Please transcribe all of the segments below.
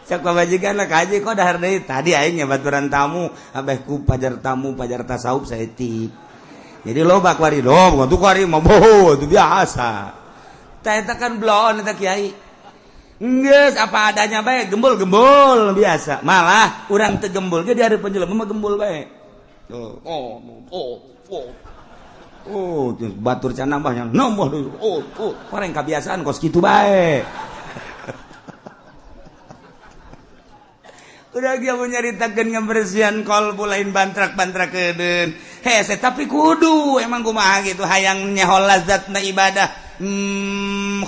Cak pamajikan lah kaji kok dahar deui tadi aing baturan tamu abeh ku pajar tamu pajar tasawuf saeutik. Jadi loba kuari loba tuh kuari mah boho itu biasa. Tah eta kan bloon eta kiai. Geus apa adanya bae gembul-gembul biasa. Malah urang teu gembul ge di hareupeun jelema mah gembul bae. Oh oh oh oh. Oh, batur can nambahnya nambah deui. Oh, oh, orang kebiasaan kos kitu bae. Udah dia mau nyaritakeun ngebersihan kolbu lain bantrak-bantrak kedeun. Hese tapi kudu emang kumaha gitu hayang nyeho lazatna ibadah.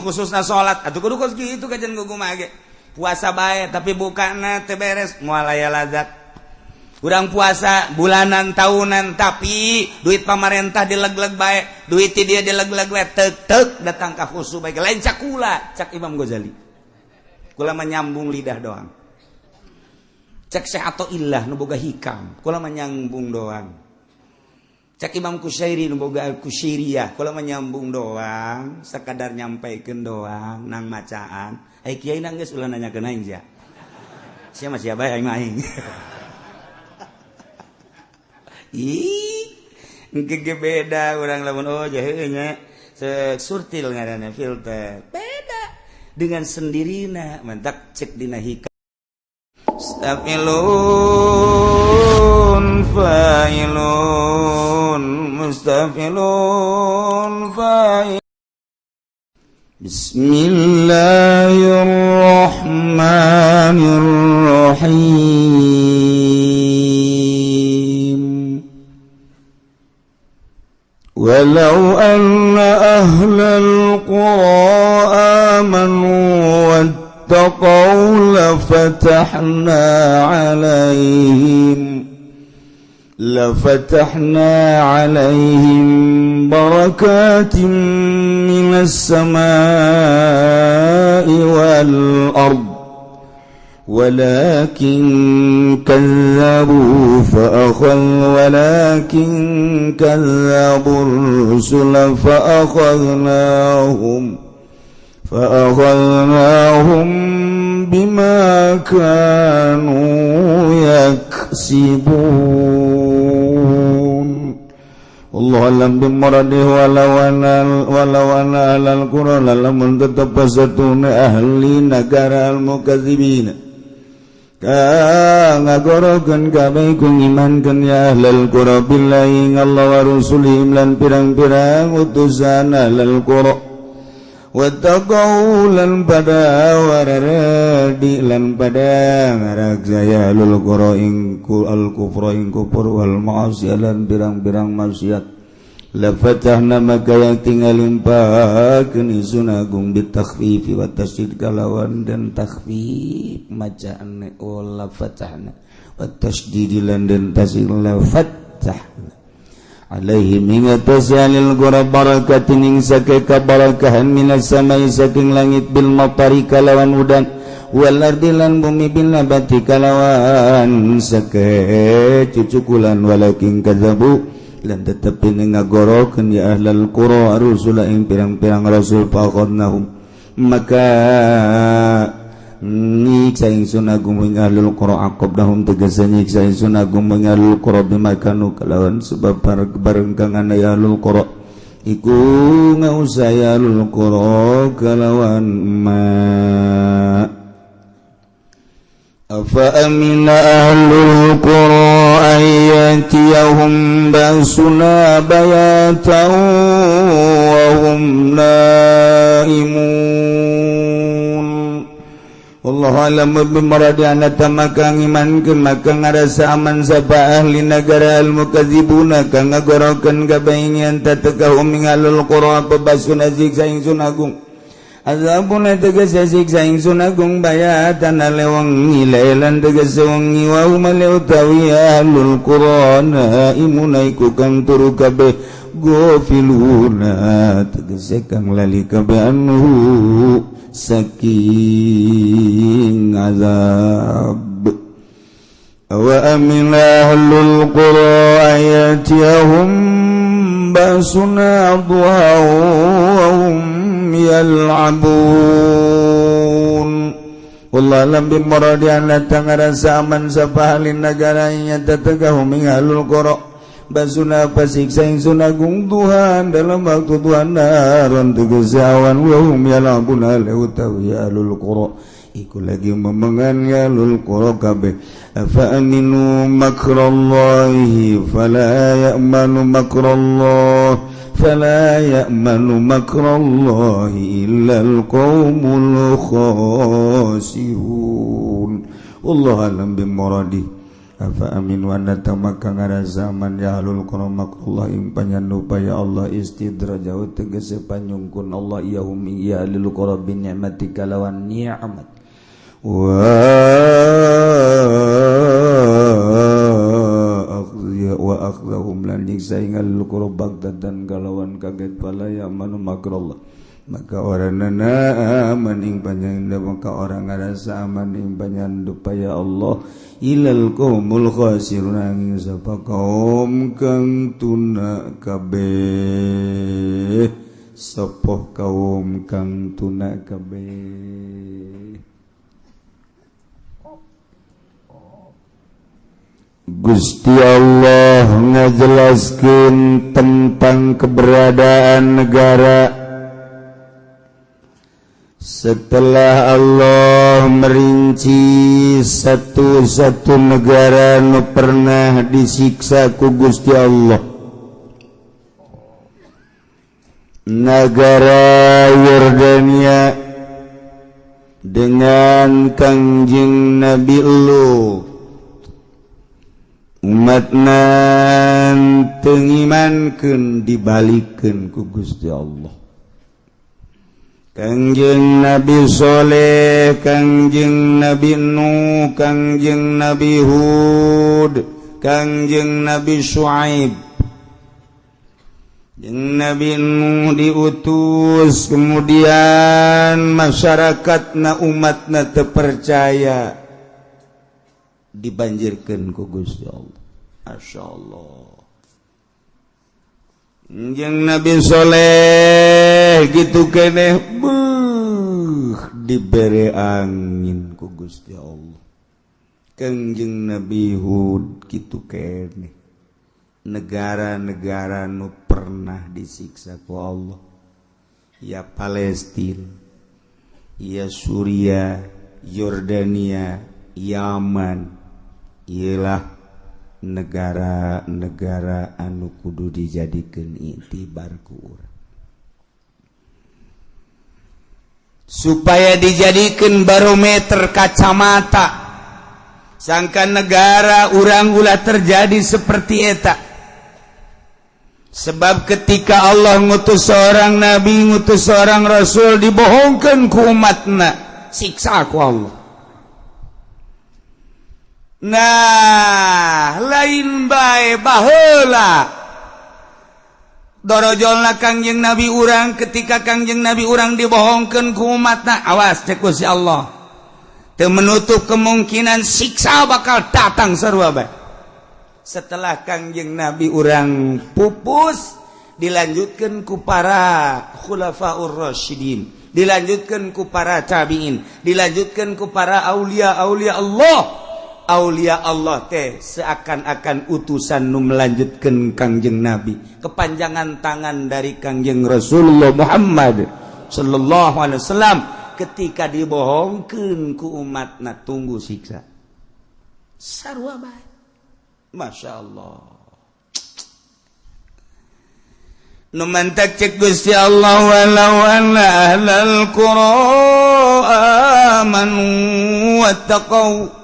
Khususna salat atuh kudu kos kitu kajian kumaha ge. Puasa bae tapi bukana teu beres moal aya lazat. Urang puasa bulanan tahunan tapi duit pamarentah dileg-leg bae, duit ti dia dileg-leg bae tek-tek datang ka khusu bae lain cakula cak Imam Ghazali. Kula menyambung lidah doang. Cek Syekh Athaillah nu boga hikam, kula menyambung doang. Cek Imam Kusyairi nu boga Al-Kusyairiyah, kula menyambung doang, sekadar nyampaikeun doang nang macaan. Ai kiai nang geus ulah nanyakeun aing sia. Sia mah sia bae aing mah aing. Ih, engke ge beda urang lamun oh jahe nya. Surtil ngaranna filter. Beda dengan sendirina, mantak cek dina hikam. Mustafilun fa'ilun mustafilun fa'il. Bismillahirrahmanirrahim. Walau anna ahlal qura amanu واتقوا لفتحنا عليهم بركات من السماء والأرض ولكن كذبوا ولكن كذبوا الرسل فأخذناهم بما كانوا يكسبون. والله أعلم بمراده ولو أن أهل القرى لمن تتبسطون أهل negara المكذبين kang ngagorokeun kabeh ku ngimankeun ya ahlul qura billahi Allah wa rusulihim lan pirang-pirang utusan ahlul qura wattaqau lan pada wararadi lan pada ngaragjaya lul qura ingku al kufra ing kufur wal ma'asi lan pirang-pirang maksiat la fatahna maka yang tinggal limpakeun isun agung bitakhfifi wa tasydid kalawan dan takhfif macaane la fatahna wa tasydid lan dan tasydid la fatahna alaihim ingatasyanil qura barakatin ing sake kabarakahan minas samai saking langit bil matari kalawan udan wal ardi lan bumi bil nabati kalawan sake cucukulan walakin kadzabu lan tetep ngagorokeun ya ahlal qura rusula ing pirang-pirang rasul faqadnahum maka nyiksa ingsun agung ing ahlul qura aqabnahum tegese nyiksa ingsun agung ing ahlul qura bimakanu kalawan sebab bareng kang ana ya ahlul qura iku ngausaya ahlul qura kalawan ma afa amina ahlul qura ayyatiyahum ba'suna bayatan wa hum naimun. Wallahu a'lam bimuradi anna maka ngimankeun maka ngarasa aman sapa ahli nagara al mukadzibuna kang ngagorokeun kabaingian tatekahum mingalul qura babasuna siksa ingsun agung azabuna tegese siksa ingsun agung bayatan lewengi lailan tegese wengi wa hum utawi ahlul qura naimuna iku kang turu kabeh gofiluna tegese kang lali kabeh anhu saking azab. Wa amina ahlul qura ayatihum basuna duha wa hum yal'abun. Allah lam bimuradi an tangarasa aman sapa ahlin nagara nya tetegahu mingalul qura basuna pasiksa ingsun agung Tuhan dalam waktu Tuhan naron tegese awan wa hum yalabuna utawi alul qura iku lagi memengan ya lul qura kabeh afa aminu makrallahi fala ya'manu makrallah fala ya'manu makrallahi illa alqaumul khasirun. Wallahu alam bimuradi afa aminu anata maka ngarasaman ya lul qura makrallah ing panyanupa ya Allah istidrajahu tegese panyungkun Allah yahum ya lul qura bin ni'matika lawan ni'mat wa akhdhahum lan nyiksa ing alul qura bagdadan kalawan kaget fala ya'manu makrallah maka orang nana aman ing panjang maka orang ngarasa aman ing panyandupa ya Allah ilal qaumul khasirun angin sapa kaum kang tuna kabeh sapa kaum kang tuna kabeh. Gusti Allah ngajelaskeun tentang keberadaan negara setelah Allah merinci satu-satu negara nu pernah disiksa ku Gusti Allah. Negara Yordania dengan Kangjeng Nabi Lut umatna teu ngimankeun dibalikeun ku Gusti Allah. Kangjeng Nabi Soleh, Kangjeng Nabi Nuh, Kangjeng Nabi Hud, Kangjeng Nabi Syuaib. Jeung Nabi Nuh diutus, kemudian masyarakatna umatna teu percaya, dibanjirkeun ku Gusti Allah. Masya Allah. Jeung Nabi Soleh gitu keneh beuh dibere angin ku Gusti Allah. Kangjeng Nabi Hud gitu keneh. Negara-negara nu pernah disiksa ku Allah. Ya Palestina, ya Suriah, Yordania, Yaman, ialah negara-negara anu kudu dijadikeun iktibar ku urang supaya dijadikeun barometer kacamata sangka negara urang ulah terjadi seperti eta. Sebab ketika Allah ngutus seorang nabi, ngutus seorang rasul, dibohongkeun ku umatna, siksa ku Allah. Nah, lain bae baheula dorojolna Kangjeng Nabi urang ketika Kangjeng Nabi urang dibohongkeun ku umatna, awas cek Gusti Allah. Teu menutup kemungkinan siksa bakal datang sarua bae. Setelah Kangjeng Nabi urang pupus, dilanjutkeun ku para khulafaur rasyidin, dilanjutkeun ku para tabiin, dilanjutkeun ku para aulia-aulia Allah. Aulia Allah teh seakan-akan utusan nu melanjutkan Kangjeng Nabi, kepanjangan tangan dari Kangjeng Rasulullah Muhammad sallallahu alaihi wasallam. Ketika dibohongkeun ku umatna, tunggu siksa sarua bae. Masya Allah. Nu mantak cek Gusti Allah walau anna ahlal qura amanu wattaqau.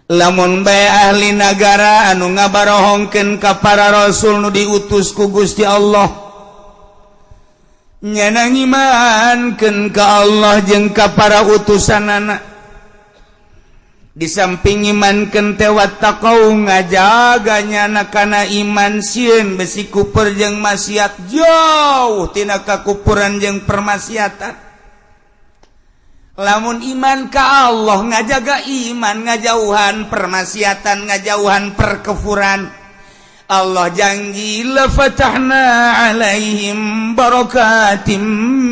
Lamun bae ahli nagara anu ngabarohongkeun ka para rasul nu diutus ku Gusti Allah, nyana ngimankeun ka Allah jeung ka para utusanana, di samping imankeun teh wattaqau ngajaga nyana kana iman sieun besi kupur jeung maksiat jauh tina kakupuran jeung permaksiatan. Lamun iman ka Allah ngajaga iman, ngajauhan permaksiatan, ngajauhan perkefuran, Allah janji la fatahna alaihim barakatim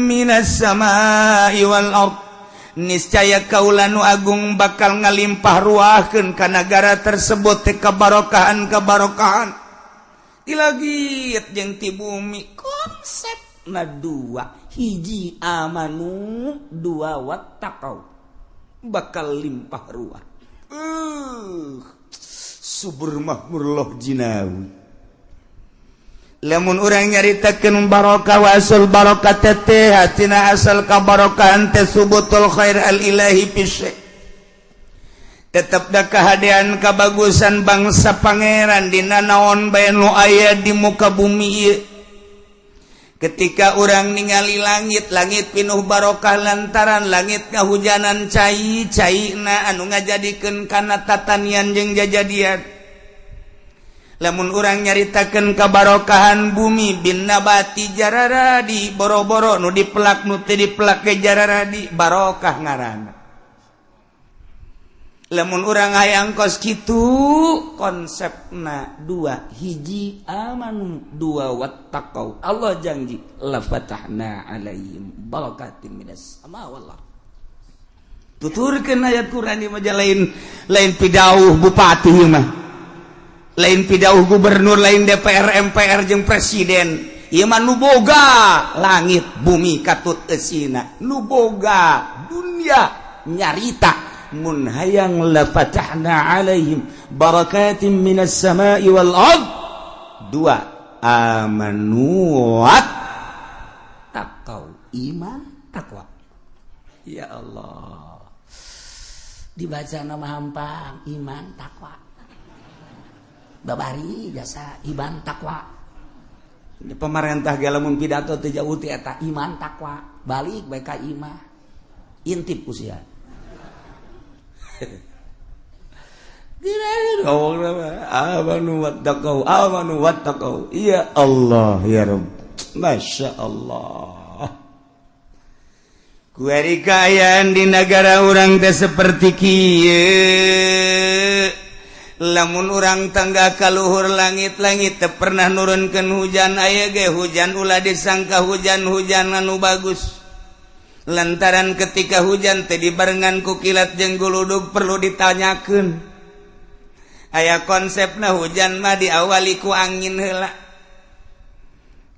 minas samai wal ard, Niscaya kaula nu agung bakal ngalimpah ruahkeun ka nagara tersebut teh kabarokahan-kabarokahan. Ti langit jeung ti bumi konsepna dua, hiji amanu, dua wattaqau, bakal limpah ruah. Subur makmur loh jinawi. Lamun urang nyaritakeun barokah wasul barokah teh hatina asal kabarokahan teh subutul khair al ilahi fi syai'. Tetep da kahadean kabagusan bangsa pangeran dina naon bae nu aya di muka bumi ieu. Ketika urang ningali langit, langit pinuh barokah lantaran langit ngahujanan cai caina anu ngajadikeun kana tatanian jeung jajadian. Lamun urang nyaritakeun kabarokahan bumi bin nabati jararadi boro-boro nu dipelak nu teu dipelak ge jararadi barokah ngaranna. Lamun urang hayang kos kitu konsepna dua, hiji amanu, dua wattaqau. Allah janji la fatahna alaihim barakatin minas sama wal ardh. Tuturkeun ayat Quran ieu mah lain lain pidauh bupati mah, lain pidauh gubernur, lain DPR MPR jeung presiden. Ieu mah nu boga langit bumi katut eusina, nu boga dunia nyarita mun hayang la fatahna alaihim barakatin minas sama'i wal ard. Dua amanu wattaqau, iman takwa. Ya Allah, dibaca nama hampang iman takwa, babari jasa iman takwa. Pemerintah ge lamun pidato teu jauh ti eta iman takwa, balik bae ka imah intip usia. Amanu wattaqau, amanu wattaqau. Ya Allah ya Rabb, Masya Allah. Kuari kaayaan di negara urang teh seperti kieu. Lamun urang tangga kaluhur langit-langit teu pernah nurunkeun hujan, aya ge hujan ulah disangka hujan-hujan anu bagus. Lantaran ketika hujan teh dibarengan ku kilat jeung guludug perlu ditanyakeun. Aya konsepna hujan mah diawali ku angin heula.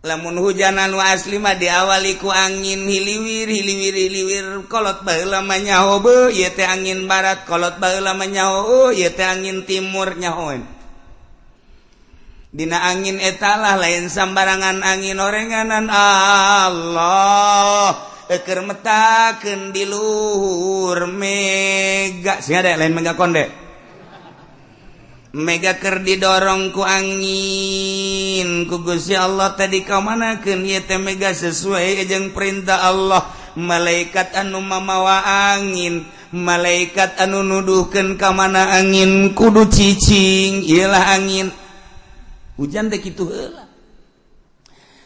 Lamun hujan anu asli mah diawali ku angin hiliwir hiliwir hiliwir, kolot baheula mah nyaho beuh ieu teh angin barat, kolot baheula mah nyaho ieu teh angin timur nyahoeun. Dina angin etalah lain sambarangan angin orenganan Allah. Eker metakeun di luhur mega, sing ada lain mega konde. Mega keur didorong ku angin ku Gusti Allah tadi kamanakeun ieu teh mega sesuai jeung perintah Allah. Malaikat anu mamawa angin, malaikat anu nuduhkeun ka mana angin kudu cicing, ieu lah angin. Hujan teh kitu heula.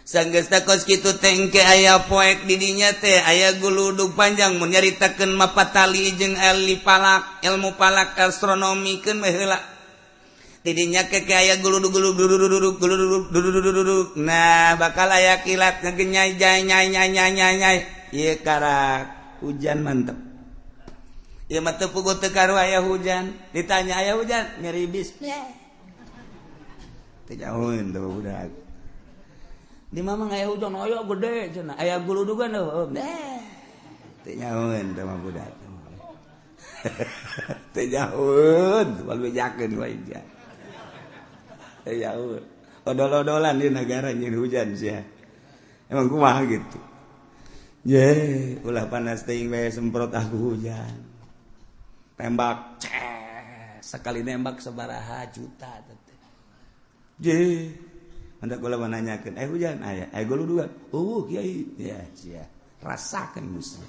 Sanggeus kos kitu tengke aya poek di dinya teh aya guludug panjang mun nyaritakeun mapatali jeung ahli falak, ilmu falak astronomi keun we heula. Di dinya ke aya guludug guludug guludug guludug. Nah, bakal aya kilat ngegenyai jai nyai nyai nyai nyai nyai. Ieu karak hujan mantep. Ieu mah teu puguh teu karu aya hujan. Ditanya aya hujan, ngeribis. Teu jauheun teu budak. Di mama aya hujan aya gede cenah, aya guludugan heuh. Teu nyahoeun teh mah budak. Teu nyahoeun, moal bejakeun wae dia. Teu nyahoeun. Odol-odolan di negara nyeun hujan sia. Emang kumaha gitu. Ye, ulah panas teuing bae semprot aku hujan. Tembak, ces, sekali nembak sabaraha juta teh. Ye. Hendak kula menanyakeun, hujan aya, guludugan. Oh, kiai. Ya, sia. Rasakeun muslim.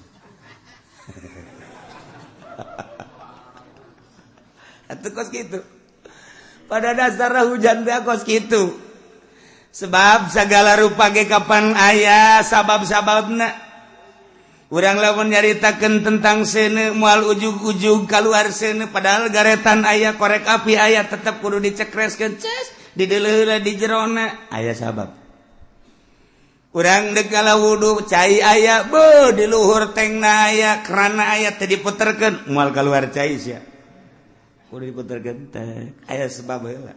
Atuh kos kitu. Pada dasarnya hujan teh kos kitu. Sebab segala rupa ge kapan aya sabab-sababna. Urang lamun nyaritakeun tentang seuneu moal ujug-ujug kaluar seuneu padahal garetan aya korek api aya tetep kudu dicekreskeun ces. Dideuleuh di jerona aya sabab. Urang dek ngala wudu cai aya, be di luhur tengna aya, kerana aya teh diputerkeun moal keluar cai sia. Kudu diputerkeun teh aya sebab heula.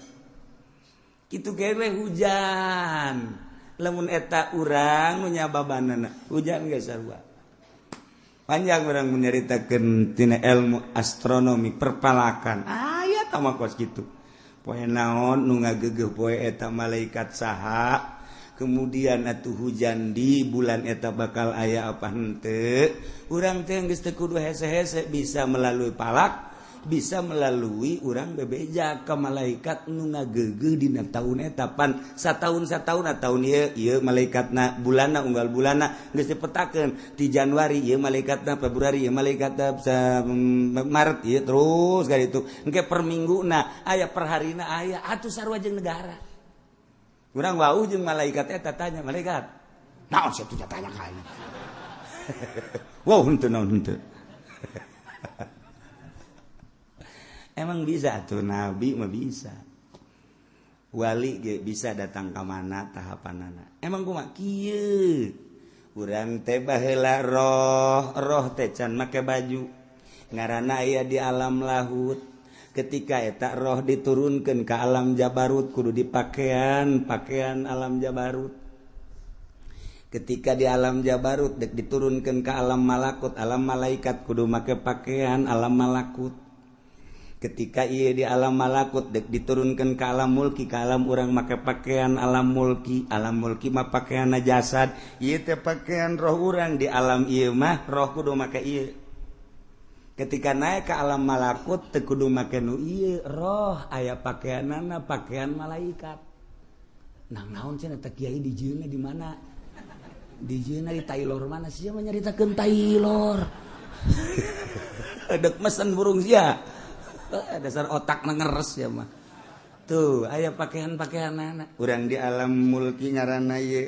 Kitu ge hujan. Lamun eta urang nu nyababanana, hujan geus sarua. Panjang urang menyaritakeun tina ilmu astronomi perpalakan. Aya tah mah kos kitu. Poe naon nu ngagegeuh poe eta malaikat saha? Kemudian atuh hujan di bulan eta bakal aya apa henteu? Urang teh geus teu kudu hese-hese, bisa melalui palak, bisa melalui urang bebeja ka malaikat nu ngagegeuh dina taun eta. Pan sataun sataun taun ieu ieu malaikatna, bulanna unggal bulanna geus dipetakeun ti Januari ieu malaikatna, Februari ieu malaikatna, Maret ieu, terus ka ditu engke per mingguna aya, per harina aya, atuh sarua jeung negara. Urang wau jeung malaikat eta tanya malaikat. Naon sia tuh tanya ka aing? Wow, henteu naon henteu. Emang bisa tuh, nabi mah bisa. Wali ge bisa datang ka mana tahapanana. Emang kumaha kieu? Urang teh baheula roh, roh teh can make baju. Ngaranna aya di alam lahut. Ketika eta roh diturunkan ke alam jabarut kudu dipakaian pakaian alam jabarut. Ketika di alam jabarut dek diturunkan ke alam malakut, alam malaikat kudu make pakaian alam malakut. Ketika ia di alam malakut dek diturunkan ke alam mulki, ke alam urang make pakaian alam mulki. Alam mulki mah pakaian jasad, ieu teh pakaian roh urang. Di alam ieu mah roh kudu make ieu. Ketika naik ke alam malakut teu kudu make nu ieu, roh aya pakaianana pakaian malaikat. Nah naon cenah teh kiai dijieunna di mana? Dijieunna di Taylor mana sia mah nyaritakeun Taylor. Dek mesen burung sia. Dasar otak ngeres ya mah. Tuh aya pakaian-pakaianana. Urang di alam mulki ngaranna ieu.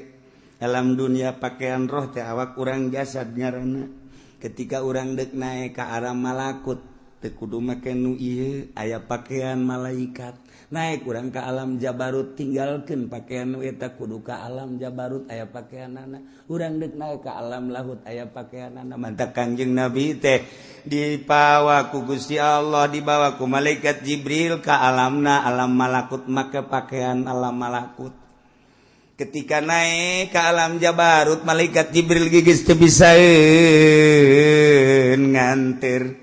Alam dunia pakaian roh teh awak urang jasad ngaranna. Ketika urang dek naik ke arah malakut teu kudu make nu ieu, aya pakaian malaikat. Naik urang ke alam jabarut tinggalkeun pakaian nu eta, kudu ka alam jabarut aya pakaianana. Urang dek naik ke alam lahut aya pakaianana. Mantak Kangjeng Nabi teh dipawa ku Gusti Allah, dibawa ku malaikat Jibril ka alamna alam malakut make pakaian alam malakut. Ketika naik ke alam jabarut malaikat Jibril gigis teu bisaeun nganter.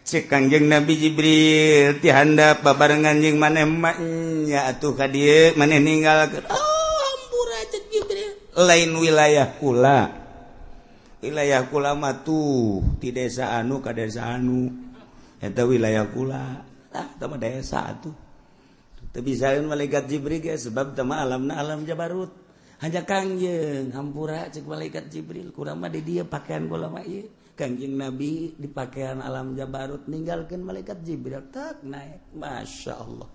Cek Kangjeng Nabi Jibril ti handap babarengan jeung maneh mah nya atuh ka dieu maneh ninggalkeun. Oh hampura cek Jibril, lain wilayah kula. Wilayah kula mah tuh ti desa anu ka desa anu. Eta wilayah kula. Ah tah mah desa atuh. Teu bisaeun malaikat Jibril ge sebab teh mah alamna alam jabarut. Hanya Kangjeng hampura cek malaikat Jibril, kurang mah di dieu pakaian kula mah ieu. Kangjeng Nabi di pakaian alam jabarut ninggalkeun malaikat Jibril tak naik. Masya Allah.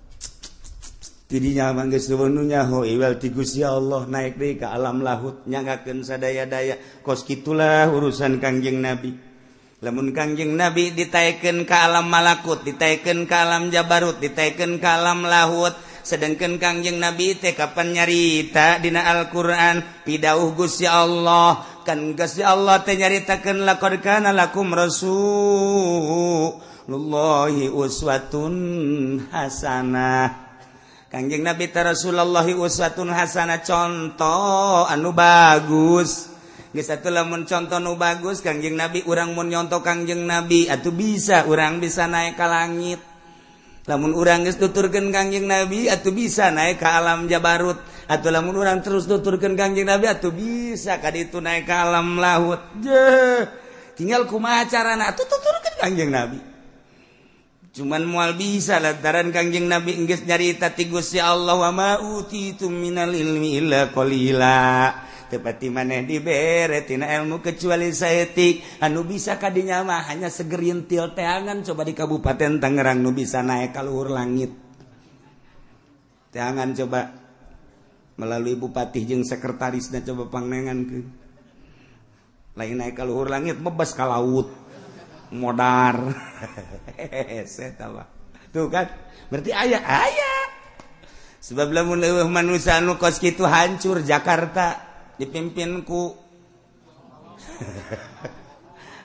Tidinya mah geus nu nyaho iwal ti Gusti Allah naik deui ka alam lahut nyanggakeun sadaya-daya. Kos kitulah urusan Kangjeng Nabi. Lamun Kangjeng Nabi ditaekeun ka alam malakut, ditaekeun ka alam jabarut, ditaekeun ka alam lahut. Sedangkan Kangjeng Nabi teh kapan nyarita dina Al-Qur'an pidauh Gusti Allah. Kan Gusti Allah teh nyaritakeun laqad kana lakum rasulullahi uswatun hasanah. Kangjeng Nabi teh Rasulullahi uswatun hasanah, contoh anu bagus. Geus atuh lamun contoh nu bagus Kangjeng Nabi, urang mun nyontoh Kangjeng Nabi atuh bisa urang bisa naik ka langit. Lamun urang geus tuturkeun Kangjeng Nabi atuh bisa naik ka alam jabarut. Atuh lamun urang terus tuturkeun Kangjeng Nabi atuh bisa ka ditu naik ka alam lahut. Jeh, tinggal kumaha carana atuh tuturkeun Kangjeng Nabi. Cuman moal bisa lantaran Kangjeng Nabi geus nyarita ti Gusti Allah wa ma utitum minal ilmi illa qalila. Tepati maneh dibere tina ilmu kecuali saeutik. Anu bisa kadinya mah hanya segerintil teangan coba di Kabupaten Tangerang nu bisa naik ka luhur langit. Teangan coba melalui bupati jeung sekretarisna coba pangnengankeun. Lain naik ka luhur langit bebas ka laut. Modar. Hese mah. Tuh kan berarti aya aya. Sebab lamun leuweuh manusia anu kos kitu hancur Jakarta. Dipimpin ku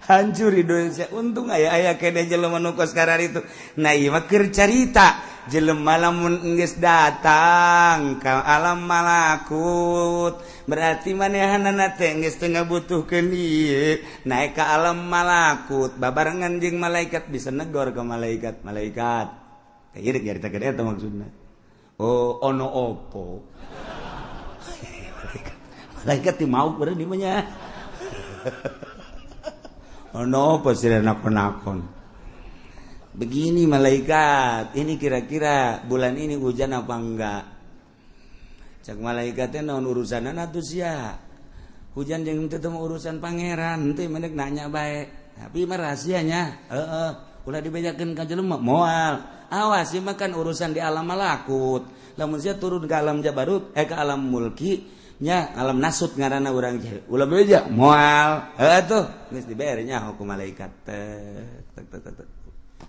hancur Indonesia. Untung aya aya kene jelema nu kos itu. Nah, ieu mah keur carita jelema lamun geus datang ka alam malakut, berarti manehanana teh geus teu ngabutuhkeun ieu. Naik ka alam malakut babarengan jeung malaikat, bisa negor ke malaikat. Malaikat teh ieu nyaritakeun eta maksudna. Oh, ono opo? Malaikat ti mau beureun di mah nya. Ono apa sih nakon-nakon? Begini malaikat, ini kira-kira bulan ini hujan apa enggak? Cak malaikatnya, naon urusan atuh sia? Hujan jeung teu urusan Pangeran, teu mendek nanya bae. Tapi mah rahasianya, heeh, ulah dibejakeun ka jelema moal. Awas, ieu mah kan urusan di alam malakut. Lamun sia turun ke alam jabarut, eh, ke alam mulki, nya alam nasut ngaranna urang, ulah beja moal. Heuh tuh geus dibere nya hukum malaikat tek tek tek tek.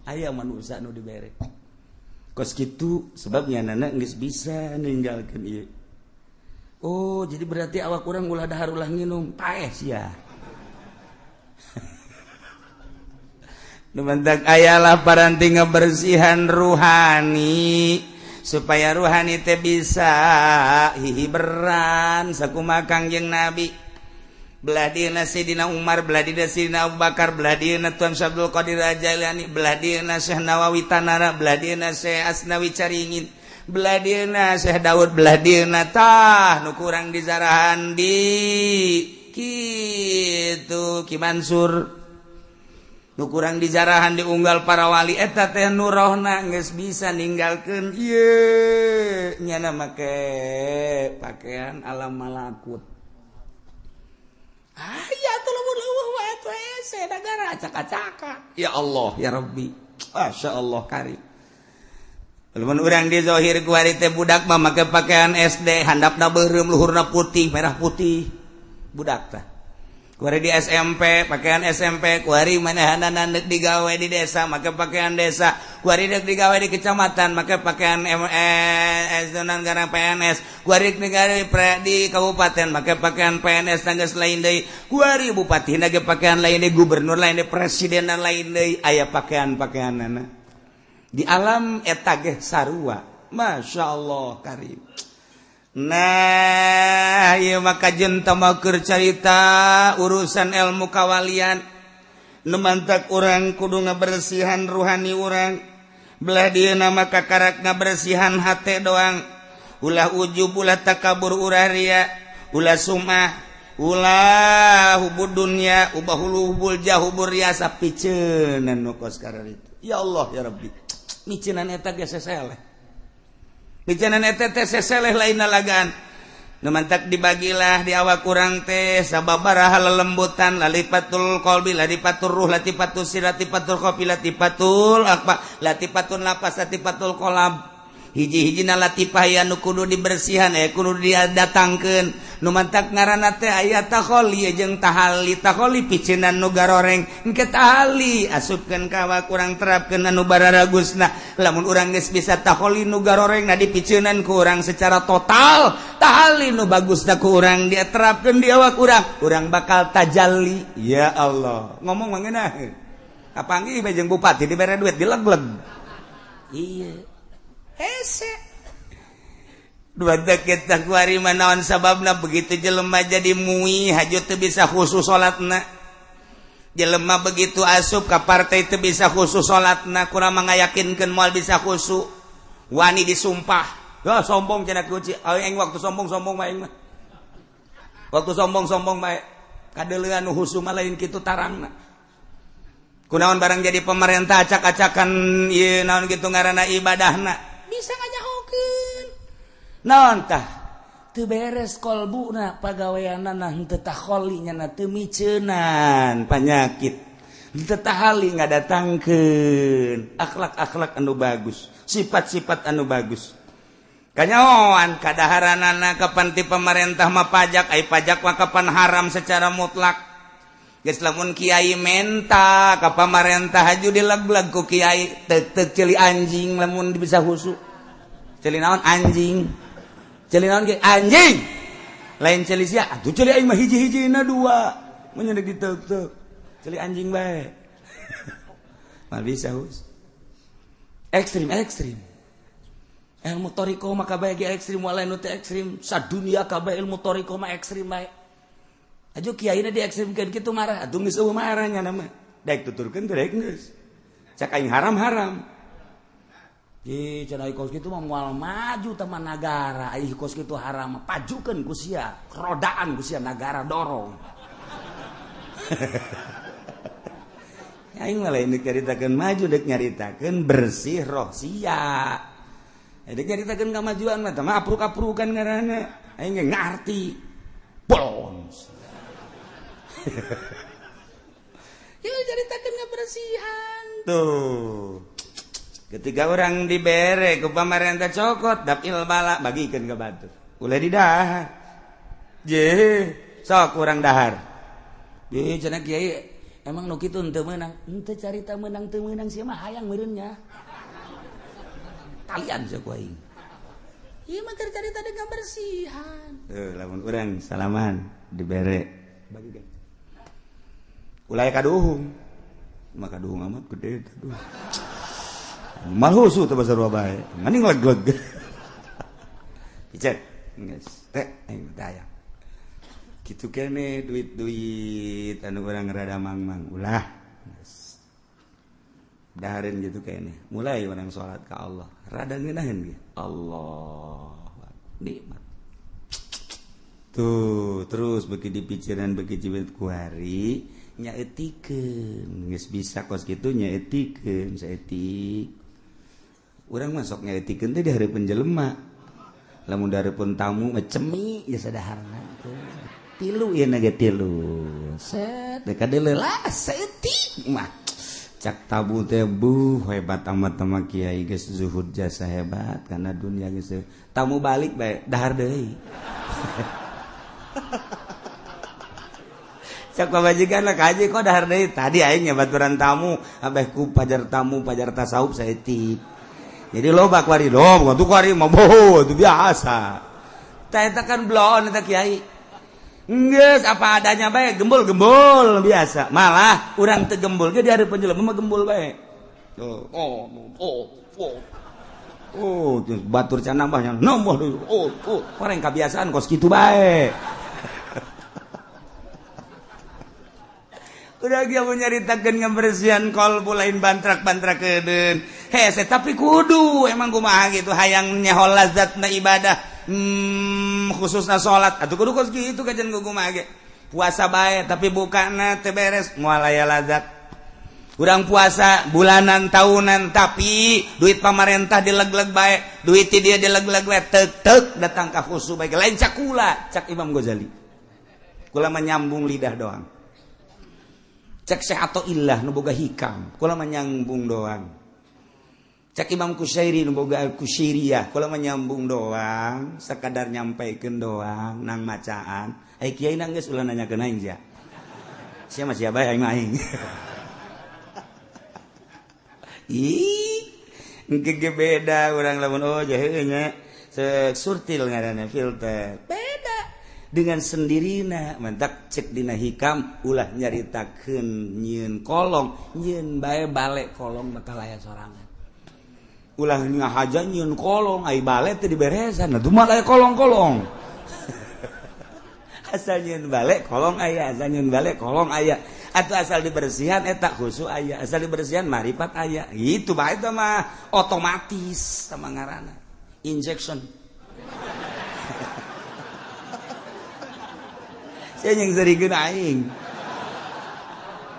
Aya manusia nu dibere kos kitu sebabnya nana geus bisa ninggalkeun ieu. Oh, jadi berarti awak urang ulah dahar, ulah nginum, paeh sia. Nu mantak ayalah paranti ngabersihan ruhani supaya ruhani teh bisa hihiberan sakumaha Kangjeng Nabi. Belah dieuna Sayyidina Umar, belah dieuna Sayyidina Abu Bakar, belah dieuna Tuan Syekh Abdul Qadir Jailani, belah dieuna Syekh Nawawi Tanara, belah dieuna Syekh Asnawi Caringin, belah dieuna Syekh Daud, belah dieuna tah nu kurang dizarahan di kitu Ki Mansur, nu kurang dijarahan diunggal para wali. Eta teh nu rohna geus bisa ninggalkeun ieu, nyana make pakaian alam malakut. Aya atuh lamun leuweuh wae atuh hese nagara acak-acakan. Ya Allah ya Rabbi, Masya Allah karim. Lamun urang di zahir kuari teh budak mah make pakaian SD, handapna beureum, luhurna putih, merah putih, budak tah. Kuari di SMP pakaian SMP, kuari manehanana deuk digawe di desa make pakaian desa, kuari deuk digawe di kecamatan make pakaian MS gara PNS, kuari digawe di kabupaten make pakaian PNS tanggas lain deui, kuari bupati ge pakaian lain deui, gubernur lain deui, presiden lain deui, aya pakaian-pakaianana di alam eta ge sarua. Masya Allah karim. Nah, ieu maka jenta keur carita urusan ilmu kawalian. Nu mantak urang kudu ngabersihan ruhani urang. Belah dieuna maka karak ngabersihan hate doang. Ulah ujub, ulah takabur, ulah ria, ulah sumah, ulah hubud dunya, ubah hubul jah, hubur riasa, piceunan nu kos itu. Ya Allah ya Rabbi. Miceunan eta ge seseleh. Bicanan eta teh seseleh lain lagaan. Nu mantak dibagilah di awak urang teh sababaraha lelembutan, lalipatul qalbi, lalipatul ruh, latifatul sir, latifatul khafi, latifatul akba, latifatun lapas, latifatul qalab. Hiji-hijina latifah ya nu kudu dibersihan, kudu didatangkeun. Nu mantak ngaranna teh aya takholi jeung tahali. Takholi piceunan nu garoreng, engke tahali asupkeun ka awak urang, terapkeun anu bararagusna. Lamun urang geus bisa takholi nu garoreng na dipiceunan ku urang secara total, tahali nu bagusna ku urang diterapkeun di awak urang, urang bakal tajalli. Ya Allah, ngomong mah ngeunah. Kapanggih bae jeung bupati dibere duit dilegleg. Iya. Hese. Dua kita kuari manaon sababna begitu jelema jadi mui haju teu bisa khusus salatna. Jelema begitu asup ka partai teu bisa khusus salatna, kurang mangayakinkeun moal bisa khusyuk. Wani disumpah. Ya sombong cenah kunci. Aing waktu sombong-sombong mah aing mah. Waktu sombong-sombong mah kadeuleuan nu khusyuk mah lain kitu tarangna. Kunaon barang jadi pemerintah acak-acakan ieu naon kitu ngaranna ibadahna. Bisa nganyahokeun. Naon tah? Teu beres kolbuna pagaweanana, henteu takholi nya teu miceunan panyakit. Henteu tahali ngadatangkeun akhlak-akhlak anu bagus, sifat-sifat anu bagus. Kanyahoan kadaharanana kapan ti pemerintah mah pajak, ai pajak mah kapan haram secara mutlak. Geus lamun kiai menta ka pamarentah haju dileg-leg ku kiai, tek-tek ceuli anjing lamun bisa khusyuk. Ceuli naon anjing? Ceuli naon ge anjing? Lain ceuli sia, atuh ceuli aing mah hiji-hijina dua. Mun nyedek diteuk-teuk. Ceuli anjing bae. Mah bisa hus. Ekstrim ekstrim. Ilmu thoriqoh mah kabeh ge ekstrim, walain nu teu ekstrim, sadunia kabeh ilmu thoriqoh mah ekstrim bae. Ajo kiaina diekstrimkeun kitu marah, atuh geus eueuh marahnya nama. Daek tuturkeun teh daek geus. Cak aing haram-haram. Ih, cenah kos kitu mah moal maju teman nagara, ai kos kitu haram, pajukeun ku sia, rodaan ku sia nagara dorong. Aing mah lain dek nyaritakeun maju, dek nyaritakeun bersih roh sia. Dek nyaritakeun kamajuan mah tah mah apruk-aprukan ngaranna. Aing ge ngarti. Bolons. Ya caritakeun kebersihan. Tuh. Ketika orang dibere ku pamarentah cokot dapil bala bagikeun ka batur. Ulah didahar. Je, sok urang dahar. Ye cenah kiai emang nu kitu henteu meunang. Henteu carita meunang teu meunang sia mah hayang meureun nya. Kalian sia ku aing. Ieu mah keur carita dengan kebersihan. Tuh lamun urang salaman dibere bagikeun. Ulah kaduhung. Mah kaduhung amat gede aduh. Malhusu teh basarua bae. Mending leg-leg. Picek geus teh aing teh. Kitu kene duit-duit anu urang rada mangmang ulah. Dahareun gitu kene. Mulai urang salat ka Allah. Rada ngeunaheun ge. Allah nikmat. Tuh terus beuki dipikiran beuki cibet ku hari nyaetikeun geus bisa kos kitu nyaetikeun saeutik. Urang mah sok nyaetikeun teh di hareupeun jelema. Lamun di hareupeun tamu mah cemi geus sadaharna teh. Tilu ieu na ge tilu. Set teh kadeuleu lah saeutik mah. Cak tabu teh buh hebat amat sama kiai geus zuhud jasa hebat karena dunia geus tamu balik bae dahar deui. Cak pamajikan lah kaji kok dahar deui tadi aing nyabaturan tamu abeh ku pajar tamu pajar tasawuf saeutik. Jadi loba kuari loba tuh kuari mah boh itu biasa. Tah eta kan bloon eta kiai. Geus apa adanya bae gembul-gembul biasa. Malah urang teu gembul ge di hareupeun jelema mah gembul bae. Oh oh oh oh. Oh, batur can nambahnya nambah deui. Oh, oh, orang kebiasaan kos kitu bae. Udah dia mau nyaritakeun ngebersihan kolbu lain bantrak-bantrakeun. Hese tapi kudu emang kumaha gitu hayang nyeho lazatna ibadah. Khususna salat atuh kudu kos kitu kajian kumaha ge. Puasa bae tapi bukana teu beres moal aya lazat. Urang puasa bulanan tahunan tapi duit pamarentah dileg-leg bae, duit ti dia dileg-leg bae tek-tek datang ka khusu bae lain cakula cak Imam Ghazali. Kula menyambung lidah doang. Cek Syekh Athaillah nu boga hikam, kula menyambung doang. Cek Imam Kusyairi nu boga Al-Kusyairiyah, kula menyambung doang, sakadar nyampaikeun doang nang macaan. Ai kiai nang geus ulah nanyakeun aing sia. Sia mah sia bae aing mah aing. Ih, engke ge beda urang lamun oh jahe nya surtil ngaranna filter. Beda dengan sendirina mentak cek dina hikam ulah nyaritakeun nyieun kolong nyieun bae balik kolong bakal aya sorangan ulah ngahaja nyieun kolong ai bale teu diberesan atuh mah aya kolong-kolong asal nyieun balik kolong aya asal nyieun balik kolong aya atau asal dibersihan eta khusu aya asal dibersihan marifat aya gitu bae eta mah otomatis sama ngaranna injection. Saya yang serikeun aing.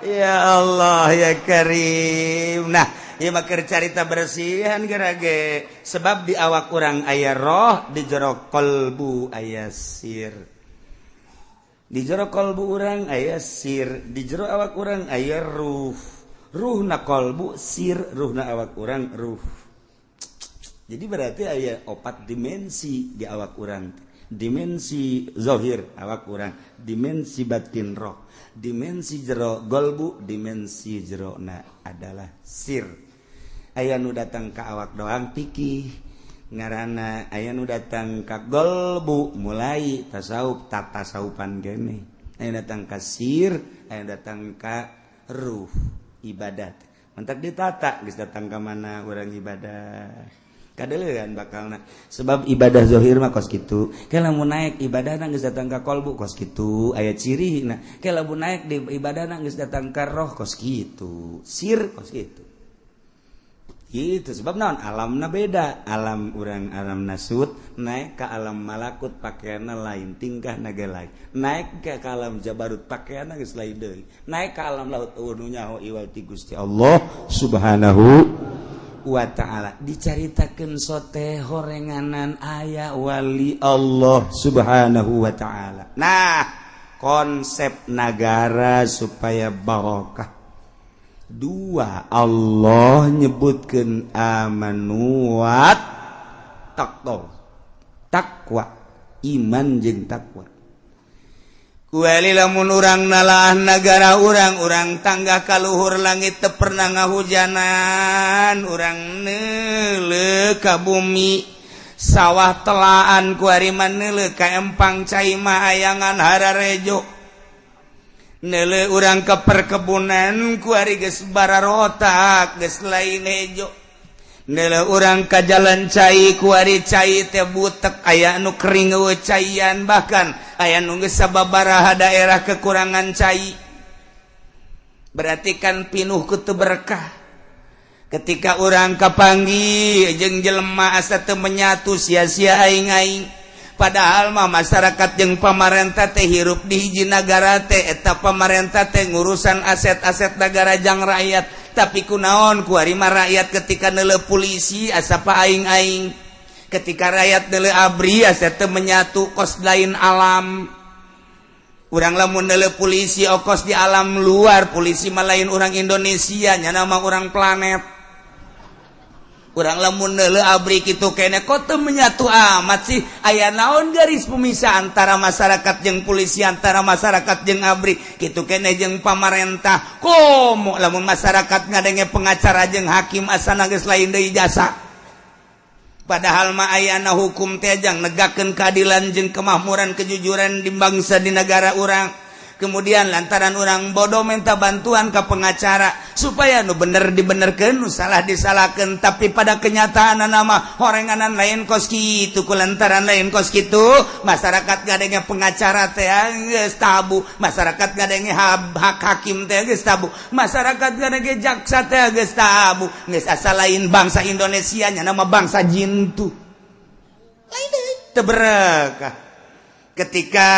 Ya Allah ya Karim. Nah, ieu mah keur carita bersihan gerage. Sebab di awak urang aya roh, di jero kalbu aya sir. Di jero kalbu urang aya sir, di jero awak urang aya ruh. Ruhna kalbu sir, ruhna awak urang ruh. Jadi berarti aya opat dimensi di awak urang. Dimensi zahir awak urang, dimensi batin roh, dimensi jero golbu, dimensi jerona adalah sir. Aya nu datang ka awak doang pikih, Ngaranna aya nu datang ka golbu mulai tasawuf tatasawufan kene, aya datang ka sir, aya datang ka ruh ibadat. Mentak ditata geus datang ka mana urang ibadah. Kadeuleun bakalna. Sebab ibadah zahir mah kos kitu. Ke lamun naik ibadahna geus datang ka kolbu kos kitu, aya cirina. Ke lamun naik di ibadahna geus datang ka roh kos kitu, sir kos kitu. Gitu sebab naon alamna beda, alam urang alam nasut naik ke alam malakut pakaianna lain, tingkah naga lain, naik ke alam jabarut pakaianna geus lain deui, naik ke alam laut eueuh nyaho iwal ti Gusti Allah Subhanahu wa ta'ala. Dicaritakeun sote horenganan aya wali Allah Subhanahu wa ta'ala. Nah, konsep nagara supaya barokah. Dua, Allah nyebutkan amanu wat taqwa, takwa, iman jeung takwa. Kuali lamun urang nalaah nagara urang, urang tangga kaluhur langit teu pernah ngahujanan, urang neuleuh ka bumi sawah telaan kuari mah neuleuh ka empang cai mah ayangan hararejo. Neuleuh urang ke perkebunan kuari geus bararotak geus lain hejo. Neuleuh urang ka jalan cai kuari cai teh butek aya nu kering eueuh caian, bahkan aya nu geus sababaraha daerah kekurangan cai. Berarti kan pinuh ku teu berkah. Ketika urang kapanggih jeung jelema asa teu menyatu sia-sia aing-aing. Padahal mah masyarakat jeung pamarentah teh hirup di hiji nagara teh, eta pamarentah teh ngurusan aset-aset nagara jang rakyat. Tapi kunaon kuari mah rakyat ketika neuleuh polisi asa pa aing-aing, ketika rakyat neuleuh ABRI asa teu menyatu kos lain alam. Urang lamun neuleuh polisi okos di alam luar, polisi mah lain urang Indonesia, nyana mah urang planet. Urang lamun neuleuh ABRI kitu kene kok teu menyatu amat sih, aya naon garis pemisah antara masyarakat jeung polisi, antara masyarakat jeung ABRI kitu kene jeung pamarentah. Komo lamun masyarakat ngadenge pengacara jeung hakim asana geus lain deui jasa. Padahal mah ayana hukum teh jang negakeun keadilan jeung kemakmuran kejujuran di bangsa di negara urang. Kemudian lantaran orang bodoh minta bantuan ke pengacara supaya nu bener dibenerkeun, nu salah disalahkeun, tapi pada kenyataan nama horenganan lain kos kitu, ku lantaran lain kos kitu masyarakat gadenge pengacara teh geus tabu, masyarakat gadenge hak hakim teh geus tabu, masyarakat gadenge jaksa teh geus tabu, geus asa lain bangsa Indonesia nya nama bangsa jintu. Lain deui teu berekah. Ketika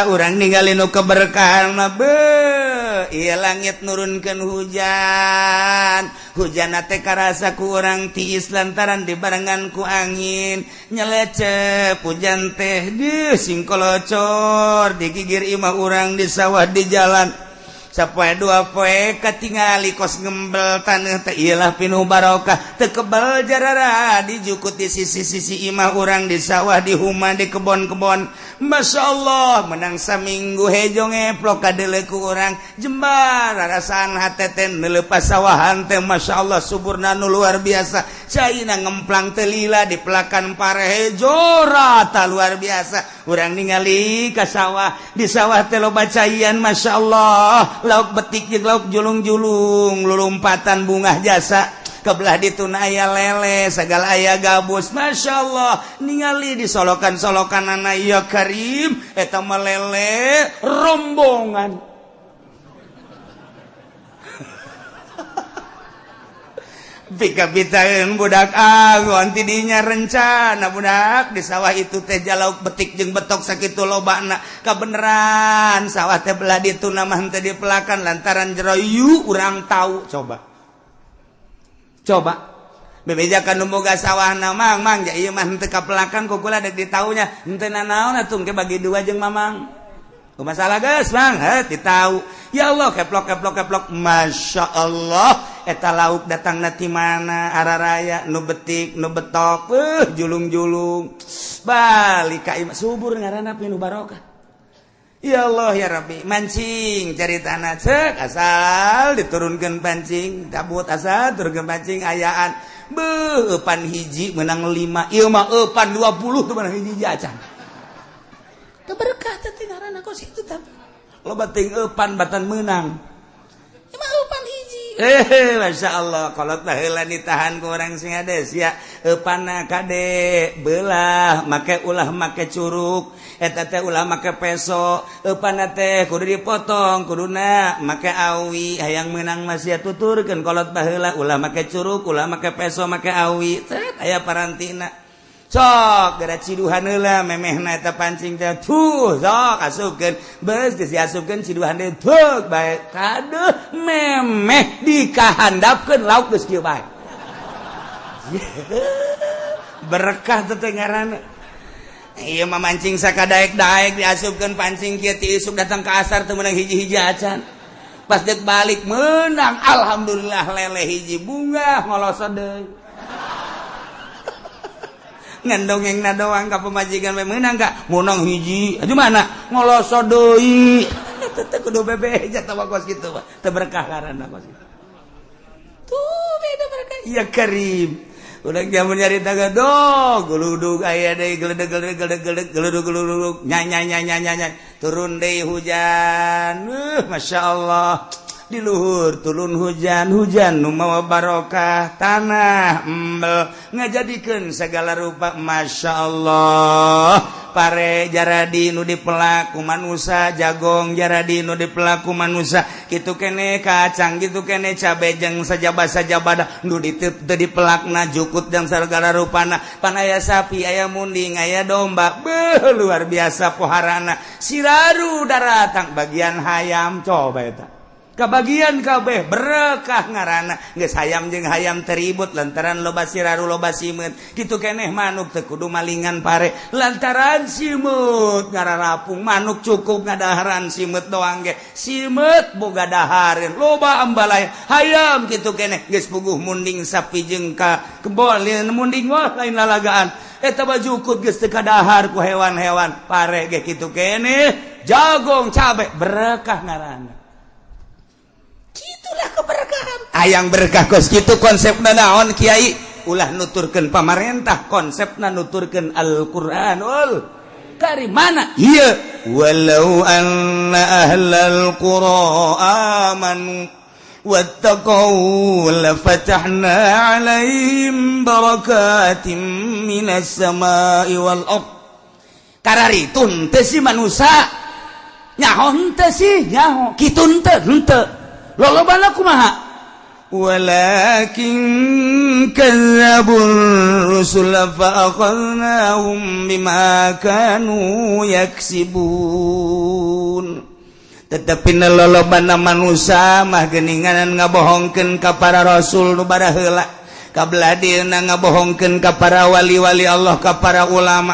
orang ninggalin nu keberkahan mah beuh, ieu langit nurunkeun hujan, hujan teh karasa ku urang tiis lantaran dibarengan ku angin nyelecep hujan teh deuh singkolocor digigir imah urang di sawah di jalan. Sapoe dua poe katingali kos ngembel taneuh teh iyalah pinuh barokah teu kebel jarara dijukut di sisi-sisi imah urang di sawah di huma di kebon-kebon. Masya Allah menang saminggu hejo ngeplok kadeuleu ku urang jembar rarasaan hate teh neuleuh sawahan teh. Masya Allah suburna nu luar biasa, caina ngemplang teu lila di pelakan pare hejo rata luar biasa. Urang ningali ka sawah, di sawah teh loba caian Masya Allah, lauk betik jeung lauk julung-julung lulumpatan bungah jasa. Kebelah dituna aya lele segala aya gabus Masya Allah ningali di solokan-solokan anak ya karim eta mah lele rombongan. Pika-pitaeun budak agon tidinya rencana budak di sawah itu teh jalauk betik jeung betok sakitu lobana kabeneran sawah teh belah dituna mah henteu dipelakan lantaran jero yu urang tahu. Coba coba bebejakan nu boga sawahna mang mang ja ieu mah henteu kapelakan ku kula dek ditaunya henteu nanaon atuh engke bagi dua jeung mamang. Masalah geus mang heuh ditau. Ya Allah keplok keplok keplok Masya Allah eta lauk datangna ti mana araraya nu betik nu betok julung-julung balik ka imah subur ngaranna pinuh barokah. Ya Allah ya Rabbi, mancing cari tanah cek asal diturunkan pancing, tabut asal turunkan pancing ayaan. Beuh, eupan hiji menang 5, ieu mah eupan 20 tuh menang hiji acan. Teu berkah teh ngaranna kos kitu tah. Loba teuing eupan batan menang. Ieu mah eupan hiji. Masya Allah, kolot baheula ditahan ku orang sing hades ya. Eupanna kade belah, make ulah make curuk. Eta teh ulah make peso, eupanna teh kudu dipotong, kuduna make awi. Hayang menang masih tuturkeun kolot baheula ulah make curuk, ulah make peso, make awi. Cet aya parantina. Sok gara ciduhan heula memehna eta pancing teh. Tuh, sok asupkeun. Beus geus diasupkeun ciduhan deui. Tuh, bae. Kaduh memeh dikahandapkeun lauk geus kieu bae. Berkah teh ngaranna. Iya mah mancing sakadaek-daek diasupkeun pancing kieu ti isuk datang ke asar teu meunang hiji-hiji acan. Pas deuk balik menang, alhamdulillah lele hiji bunga ngolosot deui. Ngan dongengna doang ka pamajikan we meunang ka? Meunang hiji. Aju mana? Ngolosot deui. Teu teu kudu bebeja tah kos kitu mah. Teu berkah ngaranna kos kitu. Tuh beda berkah. Ya Karim. Udah jamun nyarita gadog, geludug aya deui geledeg geledeg geledeg geledeg geludug geludug nyai nyai nyai nyai nyai turun deui hujan. Masya Allah di luhur turun hujan, hujan nu mawa barokah tanah embel ngajadikeun segala rupa. Masya Allah pare jaradi nu dipelak ku manusa, jagong jaradi nu dipelak ku manusa, kitu kene kacang, kitu kene cabe jeung sajaba-sajabada nu diteup teu dipelakna jukut jeung segala rupana. Pan aya sapi, aya munding, aya domba, beuh luar biasa poharana. Siraru daratang bagian hayam coba eta. Kabagian kabeh berkah ngaranna. Geus hayam jeung hayam teribut lantaran loba siraru loba simeut. Kitu keneh manuk teu kudu malingan pare lantaran simeut ngararapung manuk cukup ngadaharan simeut doang ge. Simeut boga dahareun loba ambalaya. Hayam kitu keneh geus puguh munding sapi jeung ka kebon munding wah lain lalagaan. Eta mah jukut geus teu kadahar ku hewan-hewan. Pare ge kitu keneh jagong cabe berkah ngaranna. Itulah keberkahan. Hayang berkah kos kitu konsepna naon kiai? Ulah nuturkeun pamarentah, konsepna nuturkeun Al-Qur'anul Karim. Mana? Ieu walau anna ahlal qura amanu wattaqau lafatahna 'alaihim barakatim minas samai wal ard. Kararitun teh si manusa nyaho henteu sih nyaho kitu henteu henteu lolobana kumaha walakin kadzdzabur rusul fa akhadnahum bima kanu yaksibun. Tetapi lolobana manusa mah geuningan ngabohongkeun ka para rasul nu baraheula, kabladieuna ngabohongkeun ka para wali-wali Allah, ka para ulama.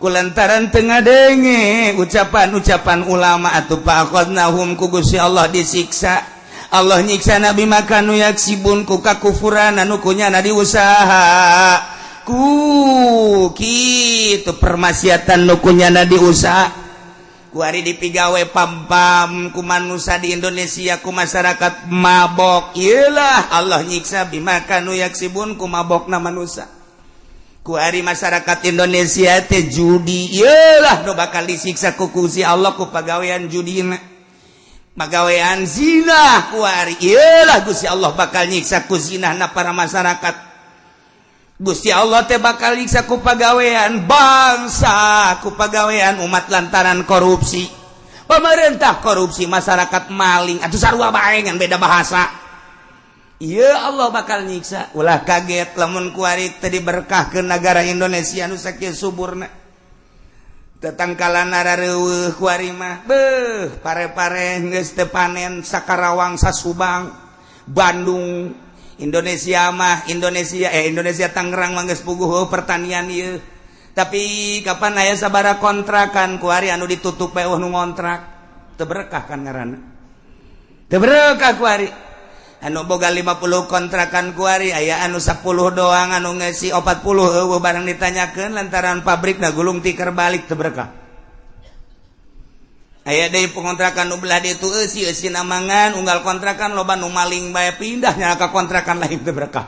Kulantaran teu ngadenge ucapan-ucapan ulama atuh fa akhadnahum ku Gusti Allah disiksa. Allah nyiksa nabi makanu yaksibun ku kakufuran anu kunyana diusaha ku kitu permaksiatan nu kunyana diusaha. Kuari dipigawe pam-pam ku manusa di Indonesia ku masyarakat mabok, iyalah Allah nyiksa bima kanu yaksibun ku mabokna manusa. Kuari masyarakat Indonesia teh judi, iyalah nu bakal disiksa ku Gusti Allah ku pagawean judina. Pagawean zina kuari, iyalah Gusti Allah bakal nyiksa ku zinahna para masyarakat. Gusti Allah teh bakal nyiksa ku pagawean bangsa, ku pagawean umat lantaran korupsi. Pemerintah korupsi, masyarakat maling, atuh sarua bae ngan beda bahasa. Iya Allah bakal nyiksa. Ulah kaget lamun kuari teu diberkahkeun negara Indonesia nu sakieu suburna. Tetangkalan rareuweuh kuari mah beuh pare-pare geus teu panen Sakarawang, Sasubang, Bandung, Indonesia mah Indonesia Indonesia Tangerang mah geus puguh pertanian ieu. Tapi kapan aya sabara kontrakan kuari anu ditutup bae nu ngontrak. Teu berkah kan ngaranna. Teu berkah kuari. Anu boga 50 kontrakan kuari aya anu 10 doang anu ngeusi 40 eueuh barang ditanyakeun lantaran pabrik na gulung tikar balik teu berkah. Aya deui pengontrakan nu belah ditu eusi eusi namangan unggal kontrakan loba nu maling bae, pindahnya ka kontrakan lain teu berkah.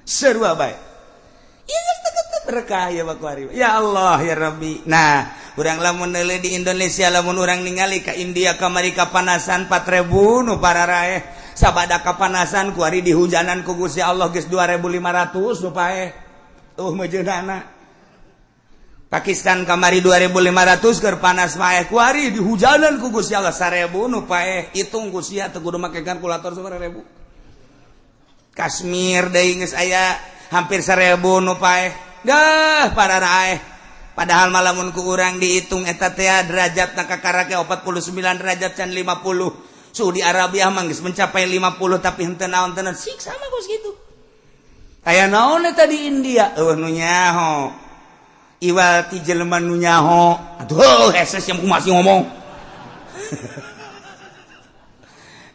Sarua bae. Ieu geus teu berkah ya kuari. Ya Allah ya Rabbi. Nah, urang lamun neuleuh di Indonesia, lamun urang ningali ka India kamari kapanasan 4000 nu pararaeh, sabada kapanasan kuari dihujanan ku Gusti Allah geus 2500 nu paeh. Tuh mejeunana. Pakistan kamari 2500 keur panas paeh, kuari dihujanan ku Gusti Allah 1000 nu paeh. Hitung ku sia, teu kudu make kalkulator 1000. Kashmir deui geus aya hampir 1000 nu paeh. Dah pararaeh. Padahal malamun ku urang dihitung eta teh derajat na kakarake 49 derajat can 50. Saudi Arabia mah geus mencapai 50, tapi henteu naon tenan siksa mah kos kitu. Aya naon eta di India? Eueuh nu nyaho. Iwal ti jelema nu nyaho. Aduh, hese yang masih ngomong.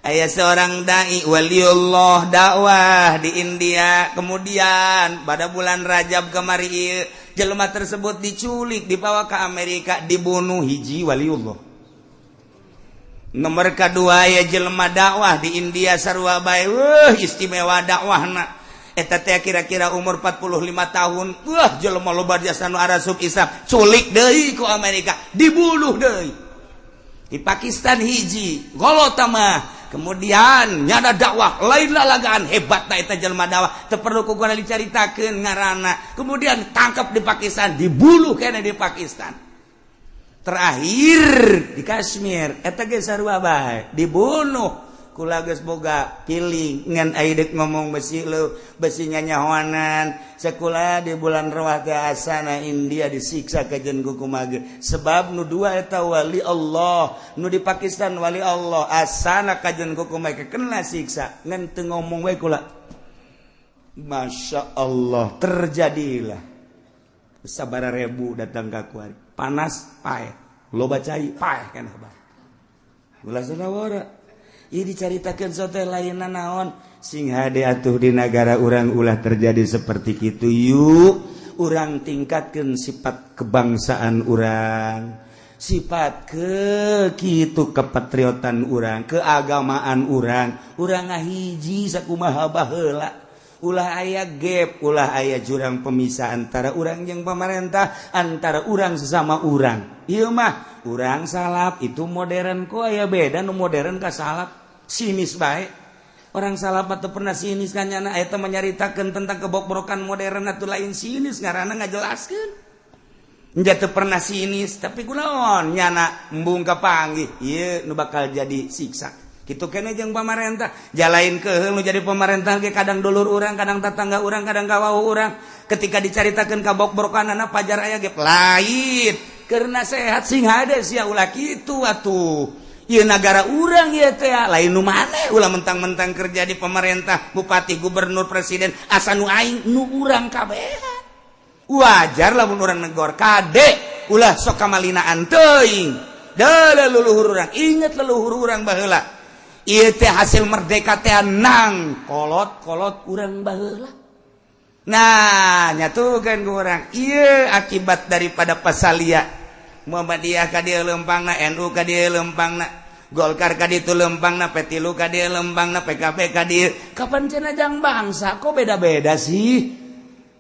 Aya seorang dai waliullah dakwah di India, kemudian pada bulan Rajab kemari ieu jelema tersebut diculik, dibawa ke Amerika, dibunuh. Hiji waliullah. Nomor kedua ya jelema dakwah di India sarua bae, wah istimewa dakwahna. Eta teh kira-kira umur 45 tahun. Wah, jelema loba jasa nu arasup Islam, culik deui ku Amerika, dibunuh deui. Di Pakistan hiji golota mah kemudian nyada dakwah lain lalagaan, hebat na eta jelema dakwah, teu perlu ku gua dicaritakeun ngaranna. Kemudian tangkap di Pakistan, dibunuh kene di Pakistan. Terakhir di Kashmir eta ge sarua bae, dibunuh. Kula geus boga piling ngan ai deuk ngomong besi leu besi nyanyahoanan. Sekolah di bulan Rawah teh asana India disiksa kajen ku kumaha, sebab nu dua eta wali Allah, nu di Pakistan wali Allah, asana kajen ku kumaha kena siksa ngan teu ngomong we kula. Masya Allah, terjadilah sabara ribu datang ka kuari, panas paeh, loba cai paeh kan hebat. Ulah sanawara. Ieu dicaritakeun sote lainna naon sing hade atuh di negara urang ulah terjadi seperti kitu. Yuk urang tingkatkeun sifat kebangsaan urang, sifat ke kitu kepatriotan urang, keagamaan urang. Urang ngahiji sakumaha baheula, ulah aya gap, ulah aya jurang pemisah antara urang yang pemerintah, antara urang sesama urang. Ieu mah urang salaf itu modern, kok aya beda nu modern ka salaf? Sinis bae. Orang salaf mah teu pernah sinis kan nyana. Eta menyaritakeun tentang kebobrokan modern atuh lain sinis ngaranna, ngajelaskeun. Nya teu pernah sinis, tapi kunaon nyana embung kapanggih ieu nu bakal jadi siksa. Kitu kene jeung pamarentah, jalain keheul nu jadi pemerintah ge, kadang dulur urang, kadang tetangga urang, kadang kawauh urang. Ketika dicaritakeun kabobrokanana pajar aya ge lain karena sehat sing hade sia, ulah kitu atuh. Ieu nagara urang ieu teh, lain nu maneh. Ulah mentang-mentang kerja di pemerintah, bupati, gubernur, presiden, asa nu aing, nu urang kabehan. Wajar lamun urang negor, kade ulah sok kamalinaan teuing. Deuleu leluhur urang, inget leluhur urang baheula. Ieu teh hasil merdeka teh nang kolot-kolot urang baheula. Nah, nyatukeun ku urang ieu akibat daripada pasalia Muhammadiyah ka dieu lempangna, NU ka dieu lempangna, Golkar ka ditu lempangna, P3 ka dieu lempangna, PKB ka dieu. Kapan cenah jang bangsa kok beda-beda sih?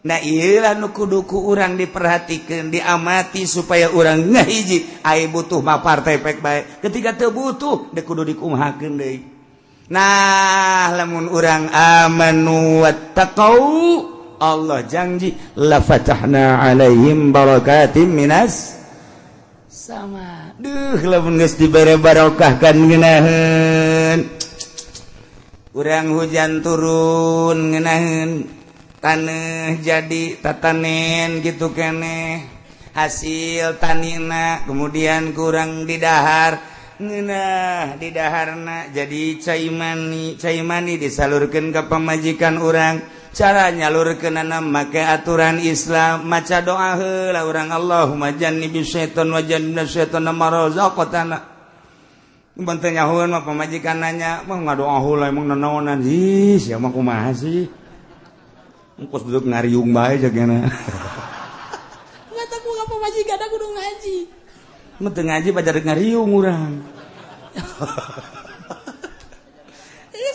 Nah, ieulah nu kudu ku urang diperhatikeun, diamati supaya urang ngahiji. Ai butuh mah partai pek bae, ketika teu butuh deuk kudu dikumahakeun deui. Nah, lamun urang amanu wattaqau, Allah janji la fatahna alaihim barakatim minas sama. Duh, lamun geus dibere barokah kan ngeunaheun urang, hujan turun ngeunaheun, taneuh jadi tatanen gitu keneh hasil tanina. Kemudian kurang didahar ngeunah, didaharna jadi cai mani, cai mani disalurkeun ke pamajikan urang. Cara nyalurkeunana make aturan Islam, maca doa heula urang, Allahumma jannibis syaiton wa jannibna syaiton ma razaqtana. Banteu nyahoeun mah pamajikan nanya mah ngadoa heula, emang nanaonan? Ih, sia mah kumaha sih? Engkos duduk ngariung bae jagana. Mata ku ka pamajikan kudu ngaji. Mun teu ngaji pada rek ngariung urang.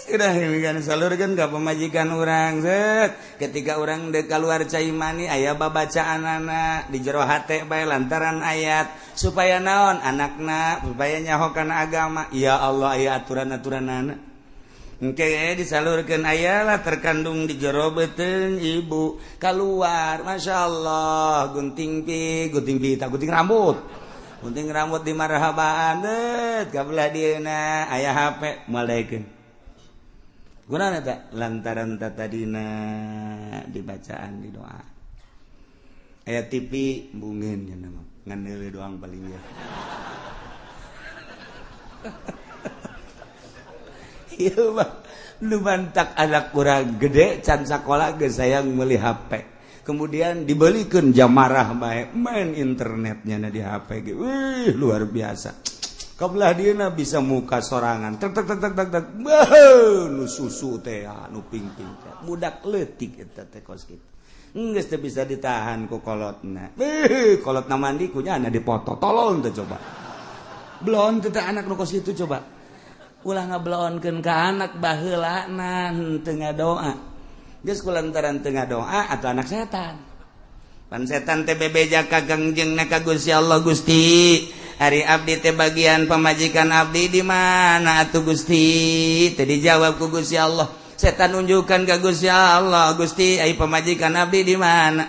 Sudah kan salurkeun ka pamajikan urang set. Ketika urang deuk kaluar cai mani aya babacaanana di jero hate bae lantaran ayat supaya naon anakna supaya nyaho kana agama. Ya Allah aya aturan-aturanana. Engke disalurkeun ayalah terkandung di jero beuteung ibu keluar masyaallah gunting pi tak gunting rambut. Gunting rambut di marhabaan deut ka belah dieuna aya HP moal daekeun. Gunana tak lantaran tadina dibacaan di doa. Aya TV bungin nya mah ngan deuleu doang paling ya. Ieu mah nu mantak anak urang gede can sakola geus sayang meuli HP. Kemudian dibelikeun jamarah bae main internetnya na di HP ge. Wih luar biasa. Kabelah dieuna bisa muka sorangan tek tek tek tek tek tek beuh nu susu teh nu pingping teh budak leutik eta teh kos kitu geus teu bisa ditahan ku kolotna beuh kolotna mandi ku nyana dipoto tolong teh coba belon teh anak nu kos kitu coba ulah ngabelonkeun ka anak baheulana teu ngadoa geus kulantaran teu ngadoa atuh anak setan pan setan teh bebeja ka Kangjengna ka Gusti Allah. Gusti ari abdi teh bagian pamajikan abdi di mana atuh Gusti? Teu dijawab ku Gusti Allah. Setan nunjukkan ka Gusti Allah, Gusti ai pamajikan abdi di mana?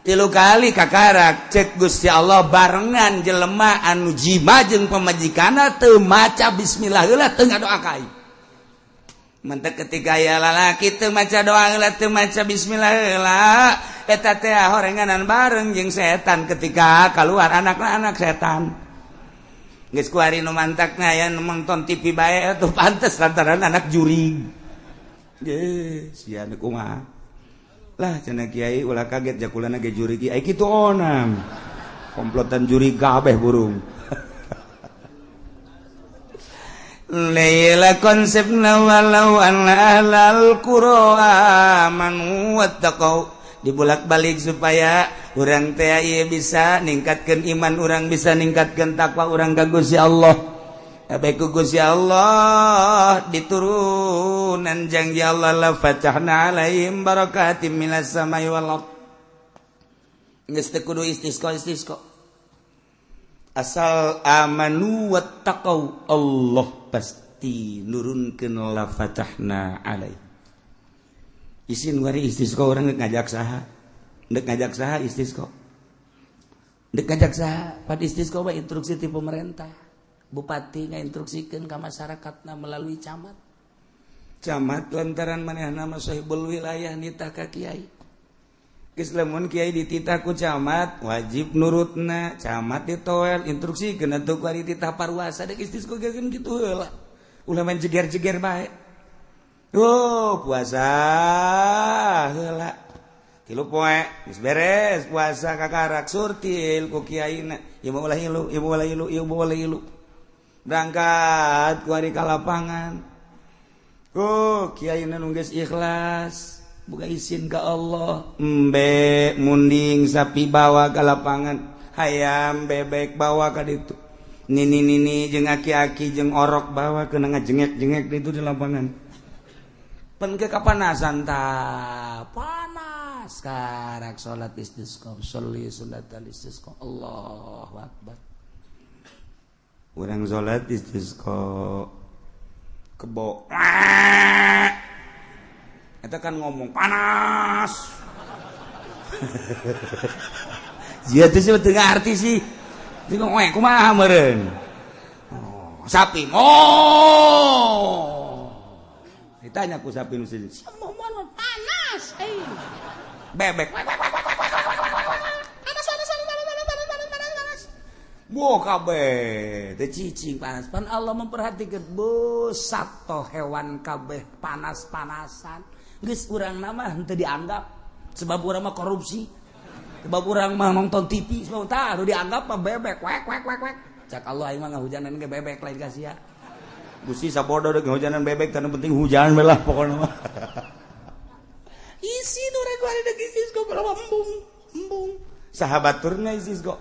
Tilu kali kakarak cek Gusti Allah barengan jelema anu jima jeung pamajikanna teu maca bismillah heula teu ngadoa ka aing. Mentek ketika aya lalaki teu maca doa heula teu maca bismillah heula eta teh horenganan bareng jeung setan ketika keluar anakna anak setan. Geus kuari nu mantakna aya nu nonton TV bae atuh pantes lantaran anak jurig. Ge sia nu kumaha. Lah cenah kiai ulah kaget jakulana ge jurig ai kitu onam. Komplotan jurig kabeh burung. Laila konsepna walau anna ahlal qura amanu wattaqau dibulak-balik supaya urang teh ieu bisa ningkatkeun iman urang bisa ningkatkeun takwa urang ka Gusti Allah. Bae ku Gusti Allah diturunan janji Allah la fatahna alaihim barakatim minas samai wal ard. Geus teu kudu istisqa istisqa. Asal amanu wattaqau Allah pasti nurunkeun la fatahna alaihim. Isin wari istisqa urang ngajak saha? Ndek ngajak saha istisqa? Ndek ngajak saha? Pad istisqa mah instruksi ti pemerintah. Bupati ngainstruksikeun ka masyarakatna melalui camat. Camat lantaran manehna mah sahibul wilayah nitah ka kiai. Geus lamun kiai dititah ku camat wajib nurutna, camat ditoel instruksikeun atuh kuari titah parwasa dek istisqa geus kitu heula. Ulah main jeger-jeger bae. Oh puasa heula tilu poe geus beres puasa kakarak surtil ku kiaina ieu mah ulah ilu ieu mah ulah ilu ieu mah ulah ilu berangkat ku ari ka lapangan. Oh kiaina nu geus ikhlas buka izin ka Allah embe munding sapi bawa ka lapangan hayam bebek bawa ka ditu nini-nini jeung aki-aki jeung orok bawa keuna ngajengek-jengek ditu di lapangan. Pen ke kapanasan ta panas karak salat istisqa sholli salat istisqa Allahu akbar. Urang salat istisqa kebo eta kan ngomong panas. Jia teh sih teu ngarti sih. Jeung we kumaha meureun. Oh, sapi oh. Ditanya ku sapi nu siji, panas eh. Bebek. Panas panas panas panas panas panas panas. Boh kabeh teh cicing panas. Pan Allah memperhatikan bu sato hewan kabeh panas-panasan. Geus urang mah henteu dianggap sebab urang mah korupsi. Sebab urang mah nonton TV, sebab tah nu dianggap mah bebek wek wek wek wek. Cak Allah aing mah ngahujanan ge bebek lain ka sia. Gusti sabodo deuk ngahujanan bebek teu penting hujan we lah pokona mah. Isi nu rek bari deuk isis kok embung embung. Sahabat turna isis kok.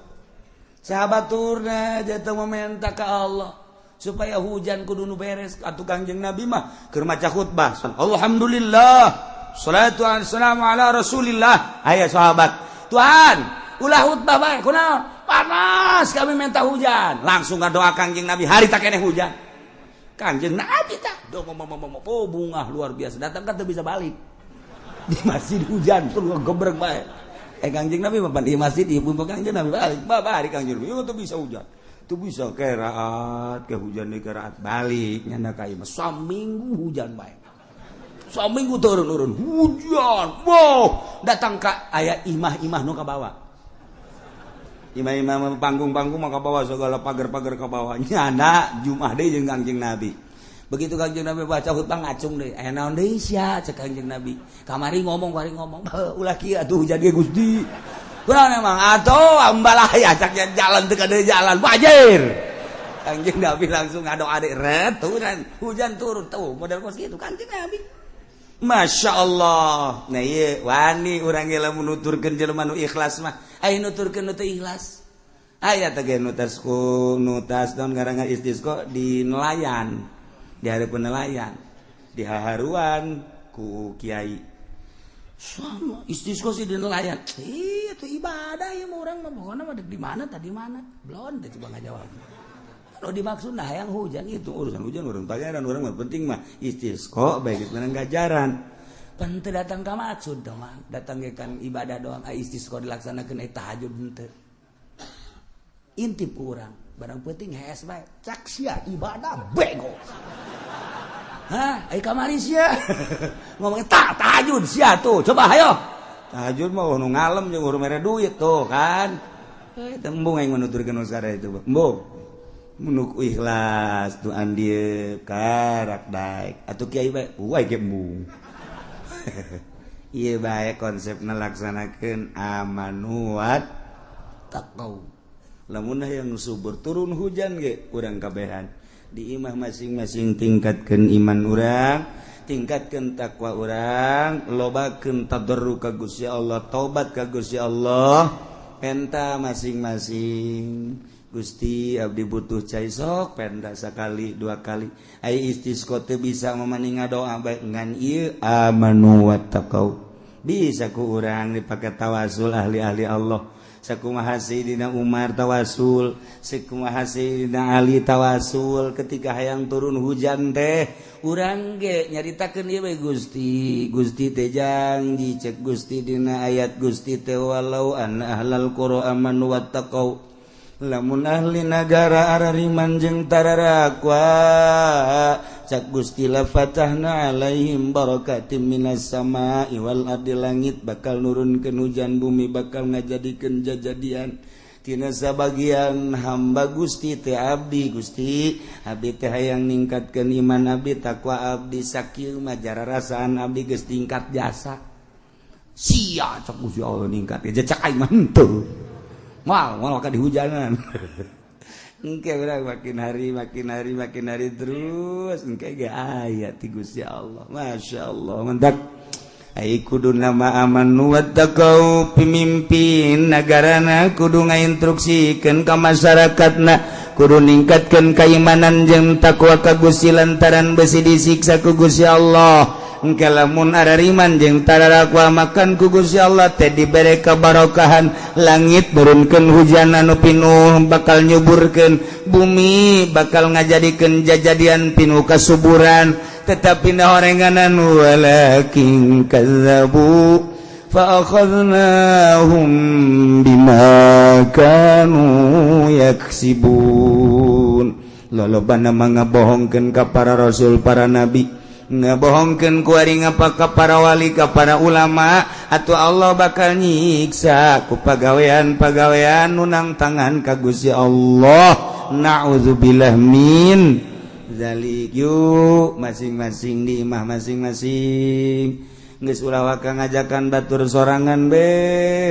Sahabat turna jatuh meminta ke Allah supaya hujan kudu nu beres. Atuh Kangjeng Nabi mah keur maca khutbah, alhamdulillah, salatu wassalamu ala Rasulillah. Aya sahabat, Tuhan, ulah khutbah bae, kunaon? Panas, kami minta hujan. Langsung ngadoa Kangjeng Nabi, hari tak keneh hujan. Kangjeng Nabi tak do oh bungah luar biasa, datang kan teu bisa balik. Di masjid hujan terus gebrek bae. Eh, Kangjeng Nabi mah di masjid ieu pun Kangjeng Nabi balik. Bari Kangjeng Nabi teu bisa hujan. Teu bisa keraat, ke hujan deui keraat balik nyanda ka imah. Saminggu hujan bae. Saminggu turun-turun hujan. Wow, datang ka aya imah-imah nu ka bawah. Imah-imah panggung-panggung mah ka bawah, segala pagar-pagar ka bawah. Nyanda Jumat deui jeung Kangjeng Nabi. Begitu Kangjeng Nabi baca khutbah, ngacung deui. Aya naon deui sia? Cek Kangjeng Nabi. Kamari ngomong, kamari ngomong. Ulah kieu atuh hujan ge, Gusti. Kurang emang atau ambalaya cak jalan teu kada jalan banjir. Kangjeng Nabi langsung ngadoa deui, ret turun hujan, turun tuh model kos kitu Kangjeng Nabi. Masya Allah. Nah, iya wani urang ge lamun nuturkeun jelema nu ikhlas mah. Aya nuturkeun nu teu ikhlas. Aya teh ge nutas ku nutas naon ngaranna istisqa di nelayan. Di hareupeun nelayan. Di haharuan ku kiai. Sama istisqa sih di nelayan. Ih, itu ibadah ya orang mah, pokoknya mah di mana tadi mana. Belum teh coba ngajawab. Kalau dimaksud nah yang hujan itu urusan hujan urang pangeran, urang mah penting mah istisqa baik menang gajaran. Pan teu datang ka maksud teh mah, datang ge kan ibadah doang, ai istisqa dilaksanakeun ai tahajud henteu. Intip urang, barang penting hees bae. Cak sia ibadah bego. Hah, ai kamari sia. Ngomongnya tak tahajud sia tuh. Coba ayo. Tahajud mah nu ngalem jeung urang mere duit tuh kan. Eh, tembung aing menuturkeun usara itu. Embung. Menuk ikhlas tuh andieu karak daek. Atuh kiai bae, wae ge embung. Ieu bae konsepna laksanakeun amanu wat taqau. Lamun yang subur turun hujan ge urang kabehan. Di imah masing-masing tingkatkan iman urang, tingkatkan takwa urang, lobakeun tadarru ka Gusti Allah, taubat ka Gusti Allah, penta masing-masing. Gusti, abdi butuh cai, sok penta sekali dua kali. Ai istisqa teu bisa memaning ngadoa bae, ngan ieu amanu wattaqau bisa ku urang dipake tawasul ahli-ahli Allah. Sakumaha Sayyidina Umar tawasul, sakumaha Sayyidina Ali tawasul ketika hayang turun hujan teh. Urang ge nyaritakeun ieu we, Gusti, Gusti teh janji, cek Gusti dina ayat Gusti teh, walau anna ahlal qura amanu wattaqau, lamun ahli nagara arariman jeung tararakwa, cak Gusti, la fatahna alaihim barakatim minas sama'i wal ardi, langit bakal nurunkeun hujan, bumi bakal ngajadikeun jajadian tina sabagian hamba Gusti teh. Abdi, Gusti, abdi teh hayang ningkatkeun iman abdi, takwa abdi, sakieu mah jararasaan abdi geus tingkat jasa sia, cak Gusti Allah, ningkat ya cak aing mah henteu, moal moal ka dihujanan. Engke urang makin hari makin hari makin hari terus engke ge aya ti Gusti Allah. Masya Allah, mentak ai kudu nama amanu wattaqau, pemimpin negarana kudu ngainstruksikeun ka masyarakatna kudu ningkatkeun keimanan jeung takwa ka Gusti, lantaran besi disiksa ku Gusti Allah. Engke lamun arariman jeung tararakwa makan ku Gusti Allah teh dibere kabarokahan, langit nurunkeun hujan anu pinuh bakal nyuburkeun bumi, bakal ngajadikeun jajadian pinuh kasuburan. Tetapi horenganan, walakin kazzabu fa akhadnahum bima kanu yaksibun. Lolobana mah ngabohongkeun ka para rasul, para nabi, ngabohongkeun kuari ngapa ka para wali, ka para ulama, atau Allah bakal nyiksa ku pagawean-pagawean nu nangtangan ka Gusti Allah. Na'udzubillah min zalik. Yuk, masing-masing di imah masing-masing geus, ulah waka ngajakan batur sorangan be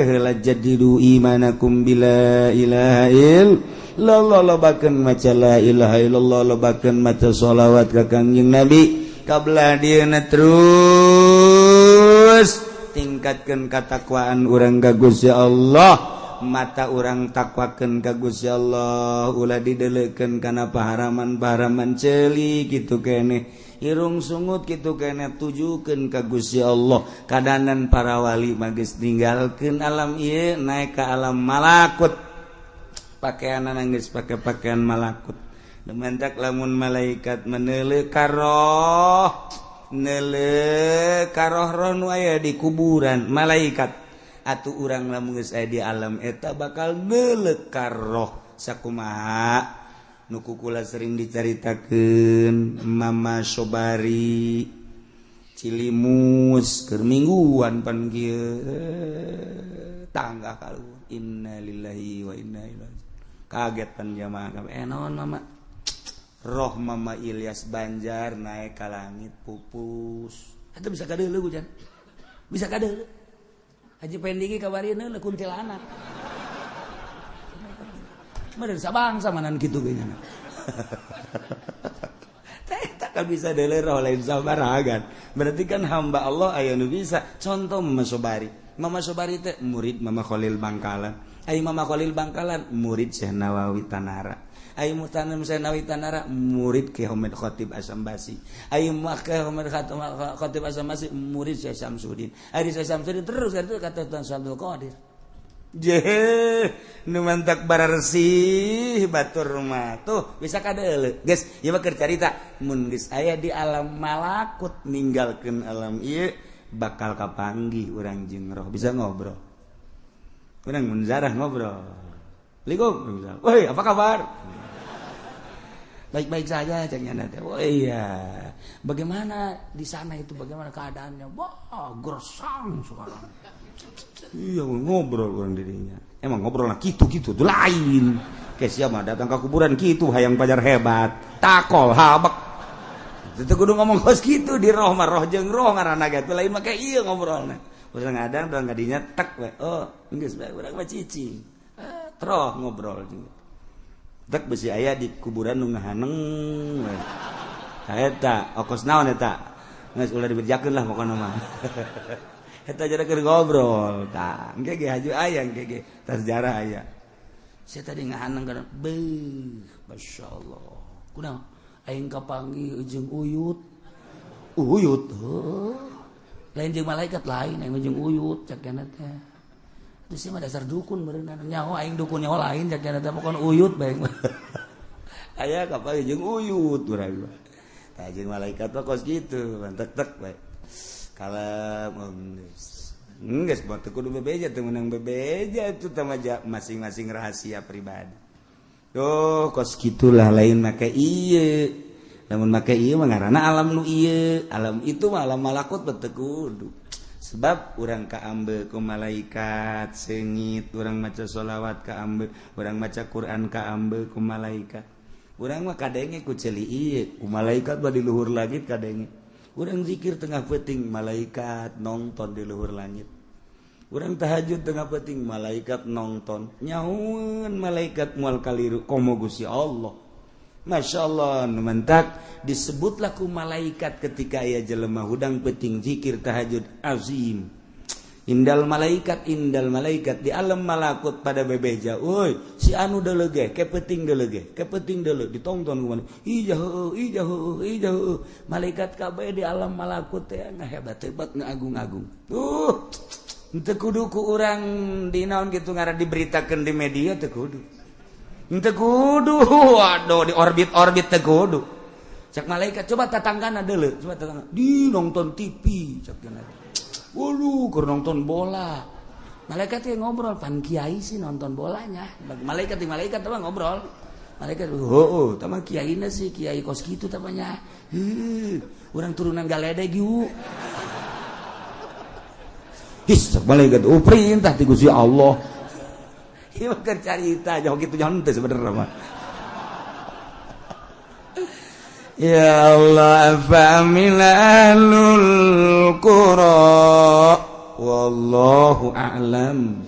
heula. Jadidu imanakum bila ilaha illallah, lobakeun maca la ilaha illallah, lobakeun maca sholawat ka Kangjeng Nabi kablah dieuna, terus tingkatkeun katakwaan urang ka Gusti Allah. Mata urang takwakeun ka Gusti Allah, ulah dideleukeun kana paharaman-paharaman ceuli kitu keneh, irung sungut kitu keneh, tujukeun ka Gusti Allah. Kadanan para wali mah geus ninggalkeun alam ieu naik ka alam malakut, pakaian geus pake pakaian malakut. Mantak lamun malaikat meneuleuh karoh, neuleuh karoh roh nu aya di kuburan malaikat, atuh urang lamun geus aya di alam eta bakal neuleuh karoh. Sakumaha nu kukula sering dicaritakeun Mama Sobari Cilimus keur mingguan pan kieu tangga kaluhur, innalillahi wa inna ilaihi. Kaget pan jamaah kabeh, naon mama? Roh Mama Ilyas Banjar naik ke langit pupus. Itu bisa kadeuleu hujan. Bisa kadeuleu. Haji Pendingi kabarieun leuneuh kuntilanak. Meureun sabangsa manan kitu ge nya. Teh tak bisa deuleu roh lain sabaragan. Berarti kan hamba Allah aya nu bisa. Contoh Mama Sobari. Mama Sobari teh murid Mama Khalil Bangkalan. Ai Mama Khalil Bangkalan murid Syekh Nawawi Tanara. Ai mutanam Syekh Nawawi Tanara murid Ki Hamid Khatib Asambasi. Ai Ki Hamid Khatib Asambasi murid Syekh Samsudin. Ai Syekh Samsudin terus itu kata Tuan Abdul Qadir. Jeh, nu mantak bararsih batur mah. Tuh bisa kadeuleu. Geus, ieu mah keur carita mun geus aya di alam malakut ninggalkeun alam ieu bakal kapanggih urang jeung roh bisa ngobrol. Urang mun zarah ngobrol. Assalamualaikum. Woi, apa kabar? Baik-baik saja ceknya nanti. Oh iya. Bagaimana di sana itu, bagaimana keadaannya? Wah, gersang sekarang. Iya, ngobrol orang dirinya. Emang ngobrol lah gitu-gitu tuh lain. Kayak siapa datang ke kuburan gitu hayang pajar hebat. Takol habek. Itu kudu ngomong kos gitu di roh mah roh jeung roh ngaranna ge lain mah kayak iya ngobrolna. Urang ngadang urang kadinya tek we. Oh, geus bae urang mah cicing. Troh ngobrol juga. Tek besi aya di kuburan nu ngahaneng we. Eta okos naon eta? Geus ulah diberjakeun lah pokona mah. Eta jare keur ngobrol tah. Engke ge haju aya engke ge tas sejarah aya. Saya tadi ngahaneng kana beuh, masyaallah. Kunaon? Aing kapanggih jeung uyut. Uyut heuh. Lain jeung malaikat lain aing jeung uyut cak kana teh. Itu sih mah dasar dukun berenang nyaho aing dukun nyaho lain cak kana teh pokon uyut bae. Aya kapanggih jeung uyut urang mah. Tah jeung malaikat mah kos kitu, tek-tek bae. Kalem geus buat teu kudu bebeja teu meunang bebeja itu tamaja masing-masing rahasia pribadi. Tuh kos kitulah lain make ieu. Lamun make ieu mah ngaranna alam nu ieu, alam itu mah alam malakut teu kudu. Sebab urang kaambe ku malaikat seungit, urang maca sholawat kaambe, urang maca Quran kaambe ku malaikat. Urang mah kadenge ku ceuli ieu, ku malaikat mah di luhur langit kadenge. Urang zikir tengah peuting malaikat nonton di luhur langit. Urang tahajud tengah peuting malaikat nonton. Nyahueun malaikat moal kaliru komo Gusti Allah. Masya Allah, nu mantak disebutlah ku malaikat ketika aya jelema hudang peuting zikir tahajud azim. Indal malaikat di alam malakut pada bebeja. Woi, si anu deuleuh ge, ke peuting deuleuh ge, ke peuting deuleuh ditonton ku mana. Ija heueuh, ija heueuh, ija heueuh. Malaikat kabeh di alam malakut teh ngahebat-hebat ngaagung-agung. Tuh, teu kudu ku urang di naon kitu ngaran diberitakeun di media teu kudu. Teu kudu, waduh di orbit-orbit teu kudu. Cak malaikat coba tatanggana deuleuh, coba tatangga. Di nonton TV cak cenah. Waduh, keur nonton bola. Malaikat yang ngobrol, pan kiai sih nonton bolanya. Malaikat di malaikat apa ngobrol. Malaikat, oh, tama kiaina sih, kiai kos kitu tamanya. Heuh, urang turunan galedeg yuk. His, malaikat, oh perintah ti Gusti Allah. Ieu mah keur carita jauh kitu nyon teh sebenarnya mah. Ya Allah, fa'amila ahlul qura wallahu a'lam.